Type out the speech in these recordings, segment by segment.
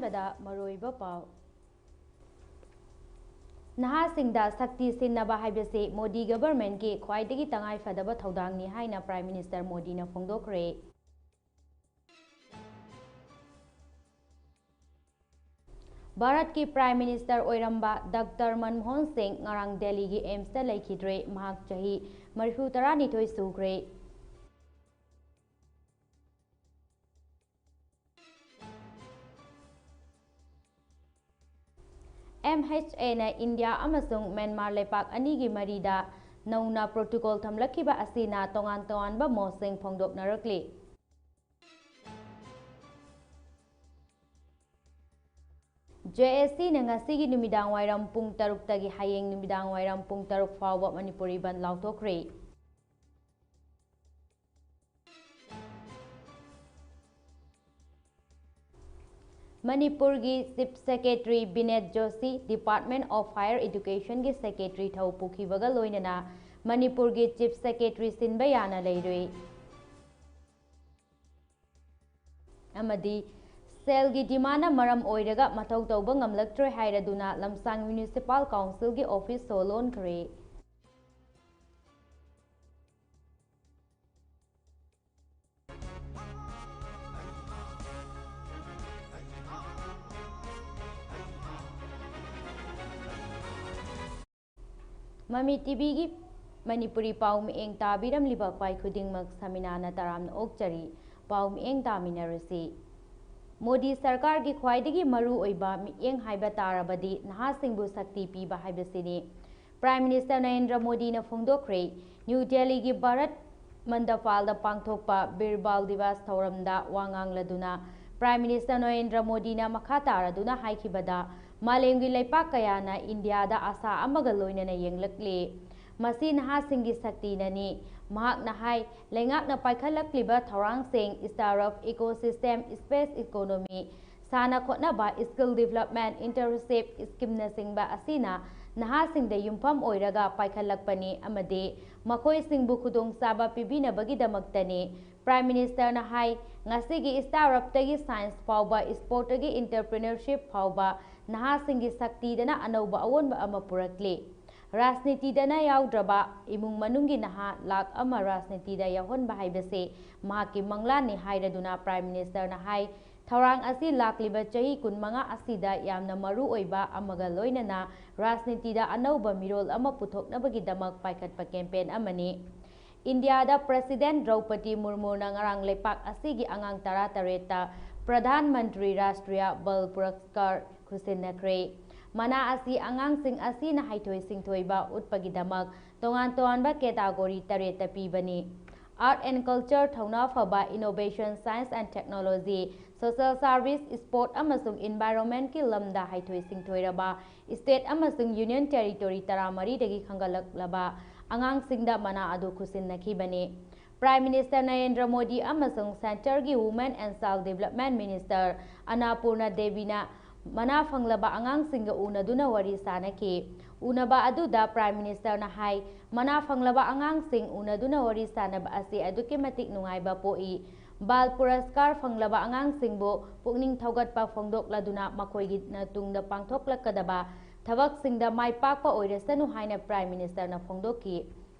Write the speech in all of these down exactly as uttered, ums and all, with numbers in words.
ꯗ ꯃꯔꯨꯑꯣꯏꯕ ꯄꯥꯎ꯫ ꯅꯍꯥꯁꯤꯡꯗ ꯁꯛꯇꯤ ꯁꯤꯟꯅꯕ ꯍꯥꯏꯕꯁꯤ ꯃꯣꯗꯤ ꯒꯚꯔꯟꯃꯦꯟꯠꯀꯤ ꯈ꯭ꯋꯥꯏꯗꯒꯤ ꯇꯉꯥꯏꯐꯗꯕ ꯊꯧꯗꯥꯡꯅꯤ ꯍꯥꯏꯅ ꯄ꯭ꯔꯥꯏꯝ ꯃꯤꯅꯤꯁꯇꯔ ꯃꯣꯗꯤꯅ ꯐꯣꯡꯗꯣꯛꯈ꯭ꯔꯦ꯫ ꯚꯥꯔꯠꯀꯤ ꯄ꯭ꯔꯥꯏꯝ ꯃꯤꯅꯤꯁꯇꯔ ꯑꯣꯏꯔꯝꯕ ꯗꯥꯛꯇꯔ ꯃꯟꯃꯣꯍꯟ ꯁꯤꯡ ꯉꯔꯥꯡ ꯗꯦꯜꯂꯤꯒꯤ ꯑꯦꯝꯁꯇ ꯂꯩꯈꯤꯗ꯭ꯔꯦ꯫ ꯃꯍꯥꯛ ꯆꯍꯤ ꯃꯔꯤꯐꯨ ꯇꯔꯥꯅꯤꯊꯣꯏ ꯁꯨꯈ꯭ꯔꯦ꯫ ꯑꯦꯝ ꯑꯩꯆ ꯑꯦꯅ ꯏꯟꯗꯤꯌꯥ ꯑꯃꯁꯨꯡ ꯃ꯭ꯌꯥꯟꯃꯥꯔ ꯂꯩꯄꯥꯛ ꯑꯅꯤꯒꯤ ꯃꯔꯤꯗ ꯅꯧꯅ ꯄ꯭ꯔꯣꯇꯣꯀꯣꯜ ꯊꯝꯂꯛꯈꯤꯕ ꯑꯁꯤꯅ ꯇꯣꯉꯥꯟ ꯇꯣꯉꯥꯟꯕ ꯃꯣꯠꯁꯤꯡ ꯐꯣꯡꯗꯣꯛꯅꯔꯛꯂꯤ꯫ ꯖꯦ ꯑꯦꯁ ꯁꯤꯅ ꯉꯁꯤꯒꯤ ꯅꯨꯃꯤꯗꯥꯡ ꯋꯥꯏꯔꯝ ꯄꯨꯡ ꯇꯔꯨꯛꯇꯒꯤ ꯍꯌꯦꯡ ꯅꯨꯃꯤꯗꯥꯡ ꯋꯥꯏꯔꯝ ꯄꯨꯡ ꯇꯔꯨꯛ ꯐꯥꯎꯕ ꯃꯅꯤꯄꯨꯔꯤ ꯕꯟꯗ ꯂꯥꯎꯊꯣꯛꯈ꯭ꯔꯦ꯫ ꯃꯅꯤꯄꯨꯔꯒꯤ chief secretary Vineet Joshi, department of higher ꯏꯗꯨꯀꯦꯁꯟꯒꯤ ꯁꯦꯀ꯭ꯔꯦꯇꯔꯤ ꯊꯧ ꯄꯨꯈꯤꯕꯒ ꯂꯣꯏꯅꯅ ꯃꯅꯤꯄꯨꯔꯒꯤ ꯆꯤꯐ ꯁꯦꯀ꯭ꯔꯦꯇꯔꯤ ꯁꯤꯟꯕ ꯌꯥꯅ ꯂꯩꯔꯨꯏ꯫ ꯑꯃꯗꯤ ꯁꯦꯜꯒꯤ ꯗꯤꯃꯥꯟꯅ ꯃꯔꯝ ꯑꯣꯏꯔꯒ ꯃꯊꯧ ꯇꯧꯕ ꯉꯝꯂꯛꯇ꯭ꯔꯦ ꯍꯥꯏꯔꯗꯨꯅ ꯂꯝꯁꯥꯡ ꯃ꯭ꯌꯨꯅꯤꯁꯤꯄꯥꯜ ꯀꯥꯎꯟꯁꯤꯜꯒꯤ ꯑꯣꯐꯤꯁ ꯁꯣ ꯂꯣꯟꯈ꯭ꯔꯦ꯫ ꯃꯃꯤ ꯇꯤꯚꯤꯒꯤ ꯃꯅꯤꯄꯨꯔꯤ ꯄꯥꯎ ꯃꯤꯠꯌꯦꯡ ꯇꯥꯕꯤꯔꯝꯂꯤꯕ ꯈ꯭ꯋꯥꯏ ꯈꯨꯗꯤꯡꯃꯛ ꯁꯃꯤꯅꯥꯅ ꯇꯔꯥꯝꯅ ꯑꯣꯛꯆꯔꯤ꯫ ꯄꯥꯎ ꯃꯤꯠꯌꯦꯡ ꯇꯥꯃꯤꯟꯅꯔꯁꯤ꯫ ꯃꯣꯗꯤ ꯁꯔꯀꯥꯔꯒꯤ ꯈ꯭ꯋꯥꯏꯗꯒꯤ ꯃꯔꯨ ꯑꯣꯏꯕ ꯃꯤꯠꯌꯦꯡ ꯍꯥꯏꯕ ꯇꯥꯔꯕꯗꯤ ꯅꯍꯥꯁꯤꯡꯕꯨ ꯁꯛꯇꯤ ꯄꯤꯕ ꯍꯥꯏꯕꯁꯤꯅꯤ꯫ ꯄ꯭ꯔꯥꯏꯝ ꯃꯤꯅꯤꯁꯇꯔ ꯅꯔꯦꯟꯗ꯭ꯔ ꯃꯣꯗꯤꯅ ꯐꯣꯡꯗꯣꯛꯈ꯭ꯔꯦ꯫ ꯅ꯭ꯌꯨ ꯗꯦꯜꯂꯤꯒꯤ ꯚꯥꯔꯠ ꯃꯟꯗꯄꯥꯜꯗ ꯄꯥꯡꯊꯣꯛꯄ ꯕꯤꯔ ꯕꯥꯜ ꯗꯤꯋꯥꯁ ꯊꯧꯔꯝꯗ ꯋꯥ ꯉꯥꯡꯂꯗꯨꯅ ꯄ꯭ꯔꯥꯏꯝ ꯃꯤꯅꯤꯁꯇꯔ ꯅꯔꯦꯟꯗ꯭ꯔ ꯃꯣꯗꯤꯅ ꯃꯈꯥ ꯇꯥꯔꯗꯨꯅ ꯍꯥꯏꯈꯤꯕꯗ, ꯃꯥꯂꯦꯝꯒꯤ ꯂꯩꯄꯥꯛ ꯀꯌꯥꯅ ꯏꯟꯗꯤꯌꯥꯗ ꯑꯥꯁꯥ ꯑꯃꯒ ꯂꯣꯏꯅꯅ ꯌꯦꯡꯂꯛꯂꯤ꯫ ꯃꯁꯤ ꯅꯍꯥꯁꯤꯡꯒꯤ ꯁꯛꯇꯤꯅꯅꯤ꯫ ꯃꯍꯥꯛꯅ ꯍꯥꯏ, ꯂꯩꯉꯥꯛꯅ ꯄꯥꯏꯈꯠꯂꯛꯂꯤꯕ ꯊꯧꯔꯥꯡꯁꯤꯡ, startup ecosystem, space economy, ꯁꯥꯟꯅ ꯈꯣꯠꯅꯕ, skill development, internship schemeꯅꯆꯤꯡꯕ ꯑꯁꯤꯅ ꯅꯍꯥꯁꯤꯡꯗ ꯌꯨꯝꯐꯝ ꯑꯣꯏꯔꯒ ꯄꯥꯏꯈꯠꯂꯛꯄꯅꯤ ꯑꯃꯗꯤ ꯃꯈꯣꯏꯁꯤꯡꯕꯨ ꯈꯨꯗꯣꯡꯆꯥꯕ ꯄꯤꯕꯤꯅꯕꯒꯤꯗꯃꯛꯇꯅꯤ꯫ ꯄ꯭ꯔꯥꯏꯝ ꯃꯤꯅꯤꯁꯇꯔꯅ ꯍꯥꯏ, ꯉꯁꯤꯒꯤ startup ꯇꯒꯤ science ꯐꯥꯎꯕ, sport ꯇꯒꯤ entrepreneurship ꯐꯥꯎꯕ ꯅꯍꯥꯁꯤꯡꯒꯤ ꯁꯛꯇꯤꯗꯅ ꯑꯅꯧꯕ ꯑꯑꯣꯟꯕ ꯑꯃ ꯄꯨꯔꯛꯂꯤ꯫ ꯔꯥꯖꯅꯤꯇꯤꯗꯅ ꯌꯥꯎꯗ꯭ꯔꯕ ꯏꯃꯨꯡ ꯃꯅꯨꯡꯒꯤ ꯅꯍꯥ ꯂꯥꯈ ꯑꯃ ꯔꯥꯖꯅꯤꯇꯤꯗ ꯌꯥꯎꯍꯟꯕ ꯍꯥꯏꯕꯁꯤ ꯃꯍꯥꯛꯀꯤ ꯃꯪꯂꯥꯟꯅꯤ ꯍꯥꯏꯔꯗꯨꯅ Prime Minister ꯅ ꯍꯥꯏ, ꯊꯧꯔꯥꯡ ꯑꯁꯤ ꯂꯥꯛꯂꯤꯕ ꯆꯍꯤ ꯀꯨꯟꯃꯉꯥ ꯑꯁꯤꯗ ꯌꯥꯝꯅ ꯃꯔꯨ ꯑꯣꯏꯕ ꯑꯃꯒ ꯂꯣꯏꯅꯅ ꯔꯥꯖꯅꯤꯇꯤꯗ ꯑꯅꯧꯕ ꯃꯤꯔꯣꯜ ꯑꯃ ꯄꯨꯊꯣꯛꯅꯕꯒꯤꯗꯃꯛ ꯄꯥꯏꯈꯠꯄ campaign ꯑꯃꯅꯤ꯫ ꯏꯟꯗꯤꯌꯥꯗ President ꯗ꯭ꯔꯧꯄꯗꯤ ꯃꯨꯔꯃꯨꯅ ꯉꯔꯥꯡ ꯂꯩꯄꯥꯛ ꯑꯁꯤꯒꯤ ꯑꯉꯥꯡ ꯇꯔꯥꯇꯔꯦꯠꯇ ꯄ꯭ꯔꯙꯥꯟ ꯃꯟꯇ꯭ꯔꯤ ꯔꯥꯁꯇ꯭ꯔꯤꯌꯥ ꯕꯜ ꯄꯨꯔꯁꯀꯥꯔ ꯈꯨꯠꯁꯤꯟꯅꯈ꯭ꯔꯦ꯫ ꯃꯅꯥ ꯑꯁꯤ ꯑꯉꯥꯡꯁꯤꯡ ꯑꯁꯤꯅ ꯍꯩꯊꯣꯏ ꯁꯤꯡꯊꯣꯏꯕ ꯎꯠꯄꯒꯤꯗꯃꯛ ꯇꯣꯉꯥꯟ ꯇꯣꯉꯥꯟꯕ category ꯇꯔꯦꯠꯇ ꯄꯤꯕꯅꯤ꯫ Art and culture, ꯊꯧꯅꯥ ꯐꯕ, innovation, science and technology, social service, sport ꯑꯃꯁꯨꯡ environment ꯀꯤ ꯂꯝꯗ ꯍꯩꯊꯣꯏ ꯁꯤꯡꯊꯣꯏꯔꯕ state ꯑꯃꯁꯨꯡ union territory ꯇꯔꯥꯃꯔꯤꯗꯒꯤ ꯈꯟꯒꯠꯂꯛꯂꯕ ꯑꯉꯥꯡꯁꯤꯡꯗ ꯃꯅꯥ ꯑꯗꯨ ꯈꯨꯠꯁꯤꯟꯅꯈꯤꯕꯅꯤ꯫ Prime Minister ꯅꯔꯦꯟꯗ꯭ꯔ ꯃꯣꯗꯤ ꯑꯃꯁꯨꯡ centre ꯒꯤ Women and Child Development Minister ꯑꯟꯅꯄꯨꯔꯅꯥ ꯗꯦꯕꯤꯅ ꯃꯅꯥ ꯐꯪꯂꯕ ꯑꯉꯥꯡꯁꯤꯡꯒ ꯎꯅꯗꯨꯅ ꯋꯥꯔꯤ ꯁꯥꯅꯈꯤ꯫ ꯎꯅꯕ ꯑꯗꯨꯗ Prime Minister ꯅ ꯍꯥꯏ, ꯃꯅꯥ ꯐꯪꯂꯕ ꯑꯉꯥꯡꯁꯤꯡ ꯎꯅꯗꯨꯅ ꯋꯥꯔꯤ ꯁꯥꯅꯕ ꯑꯁꯤ ꯑꯗꯨꯛꯀꯤ ꯃꯇꯤꯛ ꯅꯨꯡꯉꯥꯏꯕ ꯄꯣꯛꯏ꯫ ꯕꯥꯜ ꯄꯨꯔꯁꯀꯥꯔ ꯐꯪꯂꯕ ꯑꯉꯥꯡꯁꯤꯡꯕꯨ ꯄꯨꯛꯅꯤꯡ ꯊꯧꯒꯠꯄ ꯐꯣꯡꯗꯣꯛꯂꯗꯨꯅ ꯃꯈꯣꯏꯒꯤꯅ ꯇꯨꯡꯗ ꯄꯥꯡꯊꯣꯛꯂꯛꯀꯗꯕ ꯊꯕꯛꯁꯤꯡꯗ ꯃꯥꯏ ꯄꯥꯛꯄ ꯑꯣꯏꯔꯁꯅꯨ ꯍꯥꯏꯅ Prime Minister ꯅ ꯐꯣꯡꯗꯣꯛꯈꯤ꯫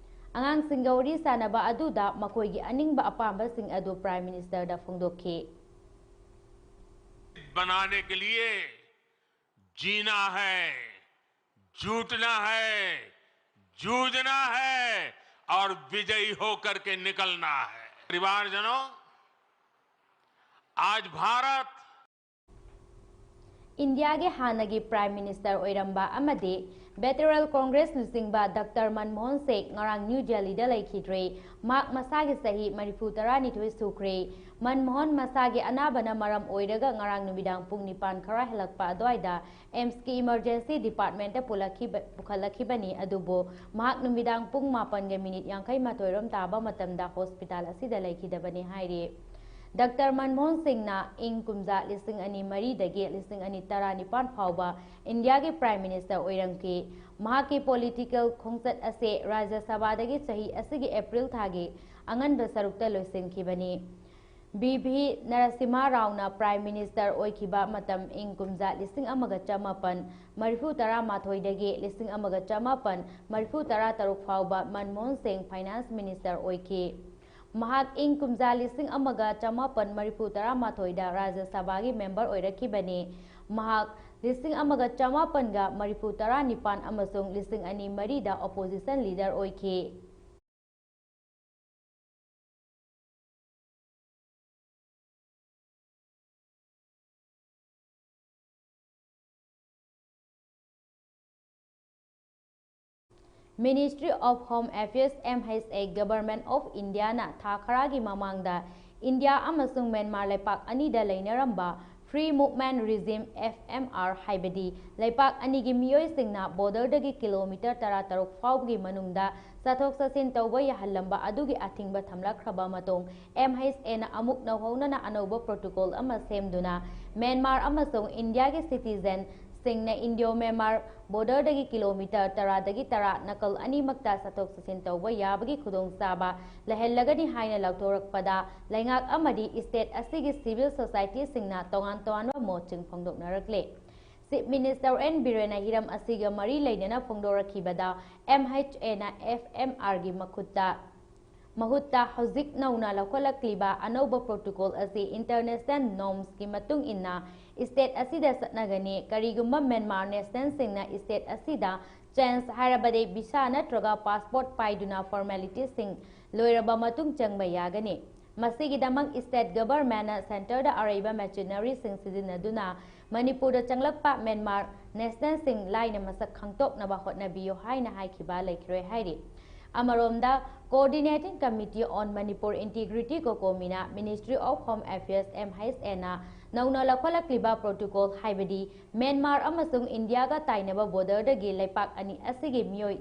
ꯑꯉꯥꯡꯁꯤꯡꯒ ꯋꯥꯔꯤ ꯁꯥꯅꯕ ꯑꯗꯨꯗ ꯃꯈꯣꯏꯒꯤ ꯑꯅꯤꯡꯕ ꯑꯄꯥꯝꯕꯁꯤꯡ ꯑꯗꯨ Prime Minister ꯗ ꯐꯣꯡꯗꯣꯛꯈꯤ꯫ बनाने के लिए जीना है, जूटना है, जूझना है और विजयी होकर के निकलना है। परिवारजनों, आज भारत ꯏꯟꯗꯤꯌꯥꯒꯤ ꯍꯥꯟꯅꯒꯤ Prime Minister ꯑꯣꯏꯔꯝꯕ ꯑꯃꯗꯤ Better Congress ꯂꯨꯆꯤꯡꯕ Doctor ꯃꯟꯃꯣꯍꯟ ꯁꯤꯡ ꯉꯔꯥꯡ ꯅ꯭ꯌꯨ ꯗꯦꯜꯂꯤꯗ ꯂꯩꯈꯤꯗ꯭ꯔꯦ꯫ ꯃꯍꯥꯛ ꯃꯁꯥꯒꯤ ꯆꯍꯤ ꯃꯔꯤꯐꯨ ꯇꯔꯥꯅꯤꯊꯣꯏ ꯁꯨꯈ꯭ꯔꯦ꯫ ꯃꯟꯃꯣꯍꯟ ꯃꯁꯥꯒꯤ ꯑꯅꯥꯕꯅ ꯃꯔꯝ ꯑꯣꯏꯔꯒ ꯉꯔꯥꯡ ꯅꯨꯃꯤꯗꯥꯡ ꯄꯨꯡ ꯅꯤꯄꯥꯟ ꯈꯔ ꯍꯦꯜꯂꯛꯄ ꯑꯗꯨꯋꯥꯏꯗ AIIMS ꯀꯤ emergency department ꯇ ꯄꯨꯈꯠꯂꯛꯈꯤꯕ-, ꯄꯨꯈꯠꯂꯛꯈꯤꯕꯅꯤ꯫ ꯑꯗꯨꯕꯨ ꯃꯍꯥꯛ ꯅꯨꯃꯤꯗꯥꯡ ꯄꯨꯡ ꯃꯥꯄꯟꯒ ꯃꯤꯅꯤꯠ ꯌꯥꯡꯈꯩ ꯃꯥꯊꯣꯏ ꯔꯣꯝ ꯇꯥꯕ ꯃꯇꯝꯗ hospital ꯑꯁꯤꯗ ꯂꯩꯈꯤꯗꯕꯅꯤ ꯍꯥꯏꯔꯤ꯫ Doctor ꯃꯟꯃꯣꯍꯟ ꯁꯤꯡꯅ ꯏꯪ ꯀꯨꯝꯖꯥ ꯂꯤꯁꯤꯡ ꯑꯅꯤ ꯃꯔꯤꯗꯒꯤ ꯂꯤꯁꯤꯡ ꯑꯅꯤ ꯇꯔꯥꯅꯤꯄꯥꯟ ꯐꯥꯎꯕ ꯏꯟꯗꯤꯌꯥꯒꯤ Prime Minister ꯑꯣꯏꯔꯝꯈꯤ꯫ ꯃꯍꯥꯛꯀꯤ political ꯈꯣꯡꯆꯠ ꯑꯁꯤ ꯔꯥꯖ꯭ꯌ ꯁꯚꯥꯗꯒꯤ ꯆꯍꯤ ꯑꯁꯤꯒꯤ April ꯊꯥꯒꯤ ꯑꯉꯟꯕ ꯁꯔꯨꯛꯇ ꯂꯣꯏꯁꯤꯟꯈꯤꯕꯅꯤ꯫ ꯕꯤ ꯚꯤ ꯅꯔꯁꯤꯝꯍ ꯔꯥꯎꯅ Prime Minister ꯑꯣꯏꯈꯤꯕ ꯃꯇꯝ ꯏꯪ ꯀꯨꯝꯖꯥ ꯂꯤꯁꯤꯡ ꯑꯃꯒ ꯆꯃꯥꯄꯟ ꯃꯔꯤꯐꯨ ꯇꯔꯥ ꯃꯥꯊꯣꯏꯗꯒꯤ ꯂꯤꯁꯤꯡ ꯑꯃꯒ ꯆꯃꯥꯄꯟ ꯃꯔꯤꯐꯨ ꯇꯔꯥ ꯇꯔꯨꯛ ꯐꯥꯎꯕ ꯃꯟꯃꯣꯍꯟ ꯁꯤꯡ Finance Minister ꯑꯣꯏꯈꯤ꯫ ꯃꯍꯥꯛ ꯏꯪ ꯀꯨꯝꯖꯥ ꯂꯤꯁꯤꯡ ꯑꯃꯒ ꯆꯃꯥꯄꯟ ꯃꯔꯤꯐꯨ ꯇꯔꯥ ꯃꯥꯊꯣꯏꯗ ꯔꯥꯖ꯭ꯌ ꯁꯚꯥꯒꯤ member ꯑꯣꯏꯔꯛꯈꯤꯕꯅꯤ꯫ ꯃꯍꯥꯛ ꯂꯤꯁꯤꯡ ꯑꯃꯒ ꯆꯃꯥꯄꯟꯒ ꯃꯔꯤꯐꯨ ꯇꯔꯥ ꯅꯤꯄꯥꯟ ꯑꯃꯁꯨꯡ ꯂꯤꯁꯤꯡ ꯑꯅꯤ ꯃꯔꯤꯗ opposition leader ꯑꯣꯏꯈꯤ꯫ Ministry of Home Affairs, M H A, Government of India ꯅ ꯊꯥ ꯈꯔꯒꯤ ꯃꯃꯥꯡꯗ ꯏꯟꯗꯤꯌꯥ ꯑꯃꯁꯨꯡ ꯃ꯭ꯌꯥꯟꯃꯥꯔ ꯂꯩꯄꯥꯛ ꯑꯅꯤꯗ ꯂꯩꯅꯔꯝꯕ Free Movement Regime, F M R, ꯍꯥꯏꯕꯗꯤ ꯂꯩꯄꯥꯛ ꯑꯅꯤꯒꯤ ꯃꯤꯑꯣꯏꯁꯤꯡꯅ border ꯗꯒꯤ kilometre ꯇꯔꯥꯇꯔꯨꯛ ꯐꯥꯎꯕꯒꯤ ꯃꯅꯨꯡꯗ ꯆꯠꯊꯣꯛ ꯆꯠꯁꯤꯟ ꯇꯧꯕ ꯌꯥꯍꯜꯂꯝꯕ ꯑꯗꯨꯒꯤ ꯑꯊꯤꯡꯕ ꯊꯝꯂꯛꯈ꯭ꯔꯕ ꯃꯇꯨꯡ, M H A ꯅ ꯑꯃꯨꯛ ꯅꯧꯍꯧꯅꯅ ꯑꯅꯧꯕ protocol ꯑꯃ ꯁꯦꯝꯗꯨꯅ ꯃ꯭ꯌꯥꯟꯃꯥꯔ ꯑꯃꯁꯨꯡ ꯏꯟꯗꯤꯌꯥꯒꯤ citizen ꯁꯤꯡꯅ Indo-Myanmar border ꯗꯒꯤ kilometre ꯇꯔꯥꯗꯒꯤ ꯇꯔꯥ ꯅꯥꯀꯜ ꯑꯅꯤꯃꯛꯇ ꯆꯠꯊꯣꯛ ꯆꯠꯁꯤꯟ ꯇꯧꯕ ꯌꯥꯕꯒꯤ ꯈꯨꯗꯣꯡꯆꯥꯕ ꯂꯩꯍꯜꯂꯒꯅꯤ ꯍꯥꯏꯅ ꯂꯥꯎꯊꯣꯔꯛꯄꯗ, ꯂꯩꯉꯥꯛ ꯑꯃꯗꯤ state ꯑꯁꯤꯒꯤ civil society ꯁꯤꯡꯅ ꯇꯣꯉꯥꯟ ꯇꯣꯉꯥꯟꯕ ꯃꯣꯠꯁꯤꯡ ꯐꯣꯡꯗꯣꯛꯅꯔꯛꯂꯦ꯫ Chief Minister N ꯕꯤꯔꯦꯟꯅ ꯍꯤꯔꯝ ꯑꯁꯤꯒ ꯃꯔꯤ ꯂꯩꯅꯅ ꯐꯣꯡꯗꯣꯔꯛꯈꯤꯕꯗ, M H A ꯅ F M R ꯒꯤ ꯃꯈꯨꯠꯇ ꯃꯍꯨꯠꯇ ꯍꯧꯖꯤꯛ ꯅꯧꯅ ꯂꯧꯈꯠꯂꯛꯂꯤꯕ ꯑꯅꯧꯕ protocol ꯑꯁꯤ international norms ꯀꯤ ꯃꯇꯨꯡ ꯏꯟꯅ state ꯑꯁꯤꯗ ꯆꯠꯅꯒꯅꯤ꯫ ꯀꯔꯤꯒꯨꯝꯕ ꯃ꯭ꯌꯥꯟꯃꯥꯔ national ꯁꯤꯡꯅ state ꯑꯁꯤꯗ chance, ꯍꯥꯏꯔꯕꯗꯤ visa ꯅꯠꯇ꯭ꯔꯒ passport ꯄꯥꯏꯗꯨꯅ formality ꯁꯤꯡ ꯂꯣꯏꯔꯕ ꯃꯇꯨꯡ ꯆꯪꯕ ꯌꯥꯒꯅꯤ꯫ ꯃꯁꯤꯒꯤꯗꯃꯛ state government ꯅ centre ꯗ ꯑꯔꯩꯕ machinery ꯁꯤꯡ ꯁꯤꯖꯤꯟꯅꯗꯨꯅ ꯃꯅꯤꯄꯨꯔꯗ ꯆꯪꯂꯛꯄ ꯃ꯭ꯌꯥꯟꯃꯥꯔ national ꯁꯤꯡ ꯂꯥꯏꯅ ꯃꯁꯛ ꯈꯪꯗꯣꯛꯅꯕ ꯍꯣꯠꯅꯕꯤꯌꯨ ꯍꯥꯏꯅ ꯍꯥꯏꯈꯤꯕ ꯂꯩꯈꯤꯔꯣꯏ ꯍꯥꯏꯔꯤ꯫ ꯑꯃꯔꯣꯝꯗ, Coordinating Committee on Manipur Integrity, COCOMI ꯅ Ministry of Home Affairs, M H A ꯅ ꯅꯧꯅ ꯂꯧꯈꯠꯂꯛꯂꯤꯕ protocol, ꯍꯥꯏꯕꯗꯤ ꯃ꯭ꯌꯥꯟꯃꯥꯔ ꯑꯃꯁꯨꯡ ꯏꯟꯗꯤꯌꯥꯒ ꯇꯥꯏꯅꯕ border ꯗꯒꯤ ꯂꯩꯄꯥꯛ ꯑꯅꯤ ꯑꯁꯤꯒꯤ ꯃꯤꯑꯣꯏ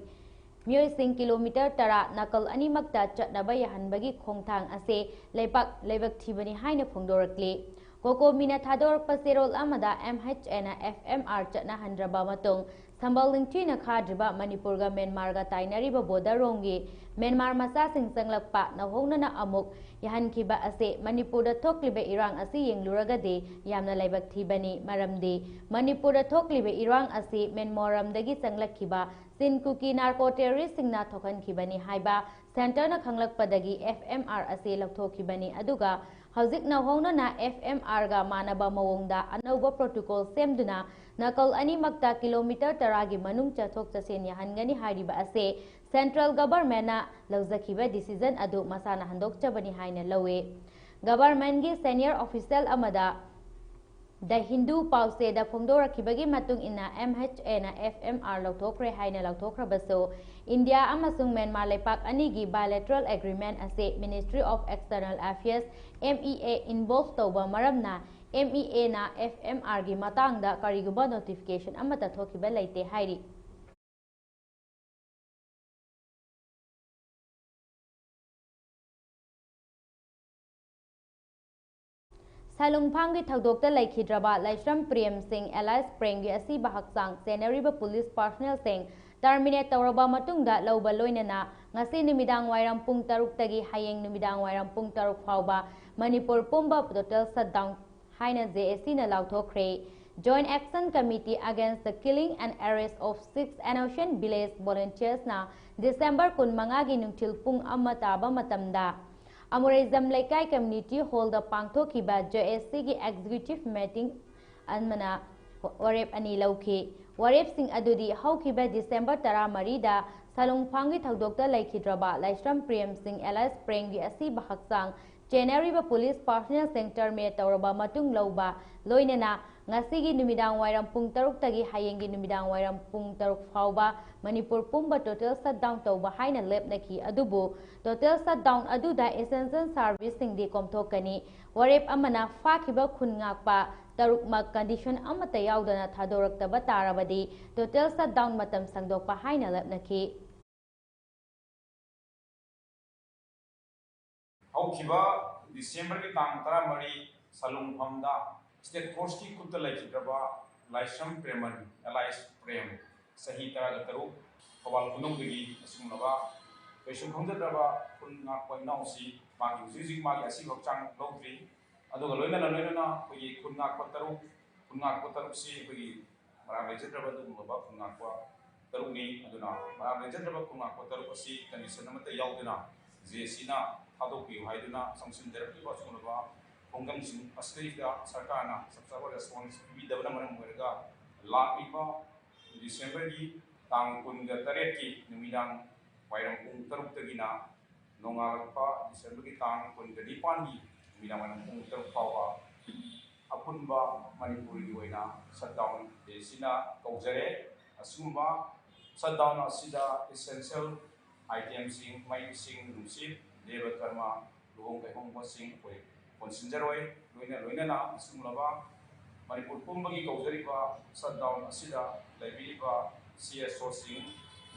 ꯃꯤꯑꯣꯏꯁꯤꯡ kilometre ꯇꯔꯥ ꯅꯥꯀꯜ ꯑꯅꯤꯃꯛꯇ ꯆꯠꯅꯕ ꯌꯥꯍꯟꯕꯒꯤ ꯈꯣꯡꯊꯥꯡ ꯑꯁꯤ ꯂꯩꯄꯥꯛ ꯂꯥꯏꯕꯛ ꯊꯤꯕꯅꯤ ꯍꯥꯏꯅ ꯐꯣꯡꯗꯣꯔꯛꯂꯤ꯫ ꯀꯣꯀꯣꯃꯤꯅ ꯊꯥꯗꯣꯔꯛꯄ ꯆꯦꯔꯣꯜ ꯑꯃꯗ, ꯑꯦꯝ ꯑꯩꯆ ꯑꯦꯅ ꯑꯦꯐ ꯑꯦꯝ ꯑꯥꯔ ꯆꯠꯅꯍꯟꯗ꯭ꯔꯕ ꯃꯇꯨꯡ ꯁꯝꯕꯜ ꯅꯤꯡꯊꯤꯅ ꯈꯥꯗ꯭ꯔꯤꯕ ꯃꯅꯤꯄꯨꯔꯒ ꯃ꯭ꯌꯥꯟꯃꯥꯔꯒ ꯇꯥꯏꯅꯔꯤꯕ ꯕꯣꯔꯗꯔꯔꯣꯝꯒꯤ ꯃ꯭ꯌꯥꯟꯃꯥꯔ ꯃꯆꯥꯁꯤꯡ ꯆꯪꯂꯛꯄ ꯅꯧꯍꯧꯅꯅ ꯑꯃꯨꯛ ꯌꯥꯍꯟꯈꯤꯕ ꯑꯁꯤ ꯃꯅꯤꯄꯨꯔꯗ ꯊꯣꯛꯂꯤꯕ ꯏꯔꯥꯡ ꯑꯁꯤ ꯌꯦꯡꯂꯨꯔꯒꯗꯤ ꯌꯥꯝꯅ ꯂꯥꯏꯕꯛ ꯊꯤꯕꯅꯤ꯫ ꯃꯔꯝꯗꯤ ꯃꯅꯤꯄꯨꯔꯗ ꯊꯣꯛꯂꯤꯕ ꯏꯔꯥꯡ ꯑꯁꯤ ꯃ꯭ꯌꯥꯟꯃꯥꯔꯔꯣꯝꯗꯒꯤ ꯆꯪꯂꯛꯈꯤꯕ ꯆꯤꯟ ꯀꯨꯀꯤ ꯅꯥꯔꯀꯣ ꯇꯦꯔꯣꯔꯤꯁꯁꯤꯡꯅ ꯊꯣꯛꯍꯟꯈꯤꯕꯅꯤ ꯍꯥꯏꯕ ꯁꯦꯟꯇꯔꯅ ꯈꯪꯂꯛꯄꯗꯒꯤ ꯑꯦꯐ ꯑꯦꯝ ꯑꯥꯔ ꯑꯁꯤ ꯂꯧꯊꯣꯛꯈꯤꯕꯅꯤ꯫ ꯑꯗꯨꯒ ꯍꯧꯖꯤꯛ ꯅꯧꯍꯧꯅꯅ ꯑꯦꯐ ꯑꯦꯝ ꯑꯥꯔꯒ ꯃꯥꯟꯅꯕ ꯃꯑꯣꯡꯗ ꯑꯅꯧꯕ ꯄ꯭ꯔꯣꯇꯣꯀꯣꯜ ꯁꯦꯝꯗꯨꯅ ꯅꯥꯀꯜ ꯑꯅꯤꯃꯛꯇ ꯀꯤꯂꯣꯃꯤꯇꯔ ꯇꯔꯥꯒꯤ ꯃꯅꯨꯡ ꯆꯠꯊꯣꯛ ꯆꯠꯁꯤꯟ ꯌꯥꯍꯟꯒꯅꯤ ꯍꯥꯏꯔꯤꯕ ꯑꯁꯤ ꯁꯦꯟꯇ꯭ꯔꯦꯜ ꯒꯚꯔꯟꯃꯦꯟꯠꯅ ꯂꯧꯖꯈꯤꯕ ꯗꯤꯁꯤꯖꯟ ꯑꯗꯨ ꯃꯁꯥꯅ ꯍꯟꯗꯣꯛꯆꯕꯅꯤ ꯍꯥꯏꯅ ꯂꯧꯏ꯫ ꯒꯚꯔꯟꯃꯦꯟꯠꯀꯤ ꯁꯦꯅꯤꯌꯔ ꯑꯣꯐꯤꯁꯤꯌꯦꯜ ꯑꯃꯗ ꯗ ꯍꯤꯟꯗꯨ ꯄꯥꯎꯆꯦꯗ ꯐꯣꯡꯗꯣꯔꯛꯈꯤꯕꯒꯤ ꯃꯇꯨꯡ ꯏꯟꯅ, ꯑꯦꯝ ꯑꯩꯆ ꯑꯦꯅ ꯑꯦꯐ ꯑꯦꯝ ꯑꯥꯔ ꯂꯧꯊꯣꯛꯈ꯭ꯔꯦ ꯍꯥꯏꯅ ꯂꯧꯊꯣꯛꯈ꯭ꯔꯕꯁꯨ, ꯏꯟꯗꯤꯌꯥ ꯑꯃꯁꯨꯡ ꯃ꯭ꯌꯥꯟꯃꯥꯔ ꯂꯩꯄꯥꯛ ꯑꯅꯤꯒꯤ bilateral agreement ꯑꯁꯤ Ministry of External Affairs, M E A, involve ꯇꯧꯕ ꯃꯔꯝꯅ, M E Aꯅ F M Rꯒꯤ ꯃꯇꯥꯡꯗ ꯀꯔꯤꯒꯨꯝꯕ notification ꯑꯃꯠꯇ ꯊꯣꯛꯈꯤꯕ ꯂꯩꯇꯦ ꯍꯥꯏꯔꯤ꯫ ꯁꯥꯂꯨꯡꯐꯥꯡꯒꯤ ꯊꯧꯗꯣꯛꯇ ꯂꯩꯈꯤꯗ꯭ꯔꯕ ꯂꯥꯏꯁ꯭ꯔꯝ ꯄ꯭ꯔꯦꯝ ꯁꯤꯡ alias ꯄ꯭ꯔꯦꯝꯒꯤ ꯑꯁꯤꯕ ꯍꯛꯆꯥꯡ ꯆꯦꯟꯅꯔꯤꯕ ꯄꯨꯂꯤꯁ ꯄꯥꯔꯁꯣꯅꯦꯜꯁꯤꯡ terminate ꯇꯧꯔꯕ ꯃꯇꯨꯡꯗ ꯂꯧꯕ ꯂꯣꯏꯅꯅ ꯉꯁꯤ ꯅꯨꯃꯤꯗꯥꯡ ꯋꯥꯏꯔꯝ ꯄꯨꯡ ꯇꯔꯨꯛꯇꯒꯤ ꯍꯌꯦꯡ ꯅꯨꯃꯤꯗꯥꯡ ꯋꯥꯏꯔꯝ ꯄꯨꯡ ꯇꯔꯨꯛ ꯐꯥꯎꯕ ꯃꯅꯤꯄꯨꯔ ꯄꯨꯝꯕ total shutdown ꯍꯥꯏꯅ J A Cꯅ ꯂꯥꯎꯊꯣꯛꯈ꯭ꯔꯦ꯫ Joint Action Committee Against the Killing and Arrest of Six Innocent Village Volunteersꯅ December ꯀꯨꯟꯃꯉꯥꯒꯤ ꯅꯨꯡꯊꯤꯜ ꯄꯨꯡ ꯑꯃ ꯇꯥꯕ ꯃꯇꯝꯗ ꯑꯃꯨꯔꯩꯖꯝ ꯂꯩꯀꯥꯏ community hallꯗ ꯄꯥꯡꯊꯣꯛꯈꯤꯕ J A Cꯒꯤ executive meeting ꯑꯃꯅ ꯋꯥꯔꯦꯞ ꯑꯅꯤ ꯂꯧꯈꯤ꯫ ꯋꯥꯔꯦꯞꯁꯤꯡ ꯑꯗꯨꯗꯤ ꯍꯧꯈꯤꯕ December ꯇꯔꯥꯃꯔꯤꯗ ꯁꯥꯂꯨꯡꯐꯥꯡꯒꯤ ꯊꯧꯗꯣꯛꯇ ꯂꯩꯈꯤꯗ꯭ꯔꯕ ꯂꯥꯏꯁ꯭ꯔꯝ ꯄ꯭ꯔꯦꯝ ꯁꯤꯡ alias ꯄ꯭ꯔꯦꯝꯒꯤ ꯑꯁꯤꯕ ꯍꯛꯆꯥꯡ ꯆꯦꯟꯅꯔꯤꯕ ꯄꯨꯂꯤꯁ ꯄꯥꯔꯁꯣꯅꯦꯜꯁꯤꯡ terminate ꯇꯧꯔꯕ ꯃꯇꯨꯡ ꯂꯧꯕ ꯂꯣꯏꯅꯅ ꯉꯁꯤꯒꯤ ꯅꯨꯃꯤꯗꯥꯡ ꯋꯥꯏꯔꯝ ꯄꯨꯡ ꯇꯔꯨꯛꯇꯒꯤ ꯍꯌꯦꯡꯒꯤ ꯅꯨꯃꯤꯗꯥꯡ ꯋꯥꯏꯔꯝ ꯄꯨꯡ ꯇꯔꯨꯛ ꯐꯥꯎꯕ ꯃꯅꯤꯄꯨꯔ ꯄꯨꯝꯕ total shutdown ꯇꯧꯕ ꯍꯥꯏꯅ ꯂꯦꯞꯅꯈꯤ꯫ ꯑꯗꯨꯕꯨ total shutdown ꯑꯗꯨꯗ essential serviceꯁꯤꯡꯗꯤ ꯀꯣꯝꯊꯣꯛꯀꯅꯤ꯫ ꯋꯥꯔꯦꯞ ꯑꯃꯅ ꯐꯥꯈꯤꯕ ꯈꯨꯟ ꯉꯥꯛꯄ ꯇꯔꯨꯛꯃꯛ condition ꯑꯃꯠꯇ ꯌꯥꯎꯗꯅ ꯊꯥꯗꯣꯔꯛꯇꯕ ꯇꯥꯔꯕꯗꯤ total shutdown ꯃꯇꯝ ꯁꯥꯡꯗꯣꯛꯄ ꯍꯥꯏꯅ ꯂꯦꯞꯅꯈꯤ꯫ ꯍꯧꯈꯤꯕ Decemberꯒꯤ ꯇꯥꯡ ꯇꯔꯥꯃꯔꯤ, ꯁꯂꯨꯡꯐꯝꯗ state courtꯀꯤ ꯈꯨꯠꯇ ꯂꯩꯈꯤꯗ꯭ꯔꯕ ꯂꯥꯏꯁ꯭ꯔꯝ ꯄ꯭ꯔꯦꯃꯟ alias ꯄ꯭ꯔꯦꯝ, ꯆꯍꯤ ꯇꯔꯥꯒ ꯇꯔꯨꯛ, ꯊꯧꯕꯥꯜ ꯈꯨꯅꯧꯗꯒꯤ ꯑꯁꯤꯒꯨꯝꯂꯕ ꯀꯩꯁꯨ ꯈꯪꯖꯗ꯭ꯔꯕ ꯈꯨꯟ ꯉꯥꯛꯄ ꯏꯅꯥꯎꯁꯤ ꯃꯥꯒꯤ ꯍꯧꯖꯤꯛ ꯍꯧꯖꯤꯛ ꯃꯥꯒꯤ ꯑꯁꯤꯕ ꯍꯛꯆꯥꯡ ꯂꯧꯗ꯭ꯔꯤ꯫ ꯑꯗꯨꯒ ꯂꯣꯏꯅꯅ ꯂꯣꯏꯅꯅ ꯑꯩꯈꯣꯏꯒꯤ ꯈꯨꯟ ꯉꯥꯛꯄ ꯇꯔꯨꯛ, ꯈꯨꯟ ꯉꯥꯛꯄ ꯇꯔꯨꯛꯁꯤ ꯑꯩꯈꯣꯏꯒꯤ ꯃꯔꯥꯜ ꯂꯩꯖꯗ꯭ꯔꯕ ꯑꯗꯨꯒꯨꯝꯂꯕ ꯈꯨꯟ ꯉꯥꯛꯄ ꯇꯔꯨꯛꯅꯤ꯫ ꯑꯗꯨꯅ ꯃꯔꯥꯜ ꯂꯩꯖꯗ꯭ꯔꯕ ꯈꯨꯟ ꯉꯥꯛꯄ ꯇꯔꯨꯛ ꯑꯁꯤ condition ꯑꯃꯠꯇ ꯌꯥꯎꯗꯅ JACꯅ ꯊꯥꯗꯣꯛꯄꯤꯌꯨ ꯍꯥꯏꯗꯨꯅ ꯆꯪꯁꯤꯟꯖꯔꯛꯂꯤꯕ ꯑꯁꯤꯒꯨꯝꯂꯕ ꯈꯣꯡꯖꯪꯁꯤꯡ ꯑꯁꯤꯗꯩꯗ ꯁꯔꯀꯥꯔꯅ ꯆꯞ ꯆꯥꯕ response ꯄꯤꯕꯤꯗꯕꯅ ꯃꯔꯝ ꯑꯣꯏꯔꯒ ꯂꯥꯛꯂꯤꯕ Decemberꯒꯤ ꯇꯥꯡ ꯀꯨꯟꯒ ꯇꯔꯦꯠꯀꯤ ꯅꯨꯃꯤꯗꯥꯡ ꯋꯥꯏꯔꯝ ꯄꯨꯡ ꯇꯔꯨꯛꯇꯒꯤꯅ ꯅꯣꯡꯉꯥꯜꯂꯛꯄ Decemberꯒꯤ ꯇꯥꯡ ꯀꯨꯟꯒ ꯅꯤꯄꯥꯟꯒꯤ ꯅꯨꯃꯤꯗꯥꯡ ꯋꯥꯏꯔꯝ ꯄꯨꯡ ꯇꯔꯨꯛ ꯐꯥꯎꯕ ꯑꯄꯨꯟꯕ ꯃꯅꯤꯄꯨꯔꯒꯤ ꯑꯣꯏꯅ shutdown JACꯅ ꯀꯧꯖꯔꯦ꯫ ꯑꯁꯤꯒꯨꯝꯕ shutdown ꯑꯁꯤꯗ essential itemꯁꯤꯡ, ꯃꯩ, ꯏꯁꯤꯡ, ꯅꯨꯡꯁꯤꯠ, ꯗꯦꯕ ꯀꯔꯃ, ꯂꯨꯍꯣꯡ ꯀꯩꯍꯣꯡꯕꯁꯤꯡ ꯑꯩꯈꯣꯏ ꯀꯣꯟꯁꯤꯟꯖꯔꯣꯏ꯫ ꯂꯣꯏꯅ ꯂꯣꯏꯅꯅ ꯑꯁꯤꯒꯨꯝꯂꯕ ꯃꯅꯤꯄꯨꯔ ꯄꯨꯝꯕꯒꯤ ꯀꯧꯖꯔꯤꯕ shutdown ꯑꯁꯤꯗ ꯂꯩꯕꯤꯔꯤꯕ CSOꯁꯤꯡ,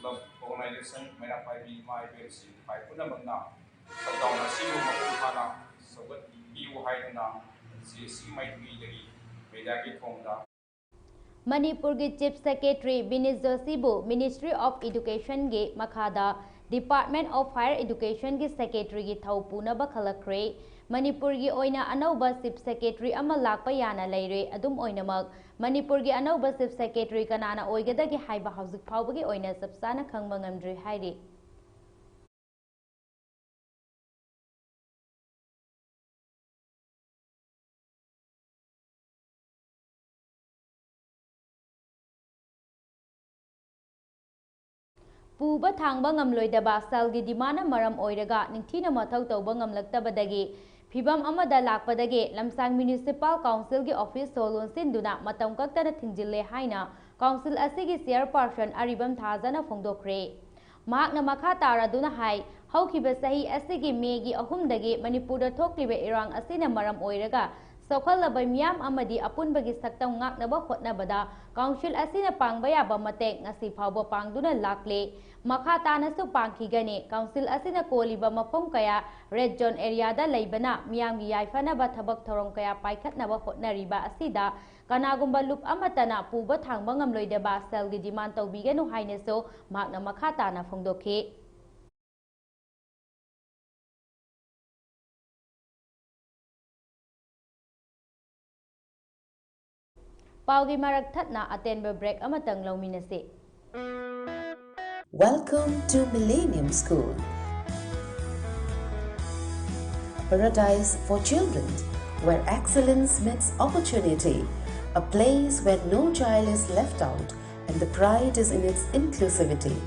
club, organization, ꯃꯩꯔꯥ ꯄꯥꯏꯕꯤ ꯏꯃꯥ ꯏꯕꯦꯜꯁꯤꯡ ꯏꯄꯥ ꯄꯨꯝꯅꯃꯛꯅ shutdown ꯑꯁꯤꯕꯨ ꯃꯄꯨꯡ ꯐꯥꯅ ꯁꯧꯒꯠꯄꯤꯌꯨ ꯍꯥꯏꯗꯨꯅ JAC ꯃꯥꯏꯀꯩꯗꯒꯤ mediaꯒꯤ ꯊꯣꯡꯗ ꯃꯅꯤꯄꯨꯔꯒꯤ Chief Secretary ꯕꯤꯅꯤꯁ ꯖꯣꯁꯤꯕꯨ Ministry of Educationꯒꯤ ꯃꯈꯥꯗ Department of Higher Educationꯒꯤ Secretaryꯒꯤ ꯊꯧ ꯄꯨꯅꯕ ꯈꯜꯂꯛꯈ꯭ꯔꯦ꯫ ꯃꯅꯤꯄꯨꯔꯒꯤ ꯑꯣꯏꯅ ꯑꯅꯧꯕ Chief Secretary ꯑꯃ ꯂꯥꯛꯄ ꯌꯥꯅ ꯂꯩꯔꯦ꯫ ꯑꯗꯨꯝ ꯑꯣꯏꯅꯃꯛ, ꯃꯅꯤꯄꯨꯔꯒꯤ ꯑꯅꯧꯕ Chief Secretary ꯀꯅꯥꯅ ꯑꯣꯏꯒꯗꯒꯦ ꯍꯥꯏꯕ ꯍꯧꯖꯤꯛ ꯐꯥꯎꯕꯒꯤ ꯑꯣꯏꯅ ꯆꯞ ꯆꯥꯅ ꯈꯪꯕ ꯉꯝꯗ꯭ꯔꯤ ꯍꯥꯏꯔꯤ꯫ ꯄꯨꯕ ꯊꯥꯡꯕ ꯉꯝꯂꯣꯏꯗꯕ ꯁꯦꯜꯒꯤ demand ꯅ ꯃꯔꯝ ꯑꯣꯏꯔꯒ ꯅꯤꯡꯊꯤꯅ ꯃꯊꯧ ꯇꯧꯕ ꯉꯝꯂꯛꯇꯕꯗꯒꯤ ꯐꯤꯚꯝ ꯑꯃꯗ ꯂꯥꯛꯄꯗꯒꯤ ꯂꯝꯁꯥꯡ Municipal Council ꯒꯤ office ꯁꯣ ꯂꯣꯟꯁꯤꯟꯗꯨꯅ ꯃꯇꯝ ꯀꯛꯇꯅ ꯊꯤꯡꯖꯤꯜꯂꯦ ꯍꯥꯏꯅ council ꯑꯁꯤꯒꯤ chairperson ꯑꯔꯤꯕꯝ ꯊꯥꯖꯅ ꯐꯣꯡꯗꯣꯛꯈ꯭ꯔꯦ꯫ ꯃꯍꯥꯛꯅ ꯃꯈꯥ ꯇꯥꯔꯗꯨꯅ ꯍꯥꯏ, ꯍꯧꯈꯤꯕ ꯆꯍꯤ ꯑꯁꯤꯒꯤ ꯃꯦꯒꯤ ꯑꯍꯨꯝꯗꯒꯤ ꯃꯅꯤꯄꯨꯔꯗ ꯊꯣꯛꯂꯤꯕ ꯏꯔꯥꯡ ꯑꯁꯤꯅ ꯃꯔꯝ ꯑꯣꯏꯔꯒ ꯆꯥꯎꯈꯠꯂꯕ ꯃꯤꯌꯥꯝ ꯑꯃꯗꯤ ꯑꯄꯨꯟꯕꯒꯤ ꯁꯛꯇꯝ ꯉꯥꯛꯅꯕ ꯍꯣꯠꯅꯕꯗ ꯀꯥꯎꯟꯁꯤꯜ ꯑꯁꯤꯅ ꯄꯥꯡꯕ ꯌꯥꯕ ꯃꯇꯦꯡ ꯉꯁꯤ ꯐꯥꯎꯕ ꯄꯥꯡꯗꯨꯅ ꯂꯥꯛꯂꯦ꯫ ꯃꯈꯥ ꯇꯥꯅꯁꯨ ꯄꯥꯡꯈꯤꯒꯅꯤ꯫ ꯀꯥꯎꯟꯁꯤꯜ ꯑꯁꯤꯅ ꯀꯣꯜꯂꯤꯕ ꯃꯐꯝ ꯀꯌꯥ ꯔꯦꯗ ꯖꯣꯟ ꯑꯦꯔꯤꯌꯥꯗ ꯂꯩꯕꯅ ꯃꯤꯌꯥꯝꯒꯤ ꯌꯥꯏꯐꯅꯕ ꯊꯕꯛ ꯊꯧꯔꯝ ꯀꯌꯥ ꯄꯥꯏꯈꯠꯅꯕ ꯍꯣꯠꯅꯔꯤꯕ ꯑꯁꯤꯗ ꯀꯅꯥꯒꯨꯝꯕ ꯂꯨꯞ ꯑꯃꯠꯇꯅ ꯄꯨꯕ ꯊꯥꯡꯕ ꯉꯝꯂꯣꯏꯗꯕ ꯁꯦꯜꯒꯤ ꯗꯤꯃꯥꯟ ꯇꯧꯕꯤꯒꯅꯨ ꯍꯥꯏꯅꯁꯨ ꯃꯍꯥꯛꯅ ꯃꯈꯥ ꯇꯥꯅ ꯐꯣꯡꯗꯣꯛꯈꯤ꯫ ꯄꯥꯎꯒꯤ ꯃꯔꯛ ꯊꯠꯅ ꯑꯇꯦꯟꯕ ꯕ꯭ꯔꯦꯛ ꯑꯃꯇꯪ ꯂꯧꯃꯤꯟꯅꯁꯤ꯫ Welcome to Millennium School, a paradise for children, where excellence meets opportunity, a place where no child is left out and the pride is in its inclusivity.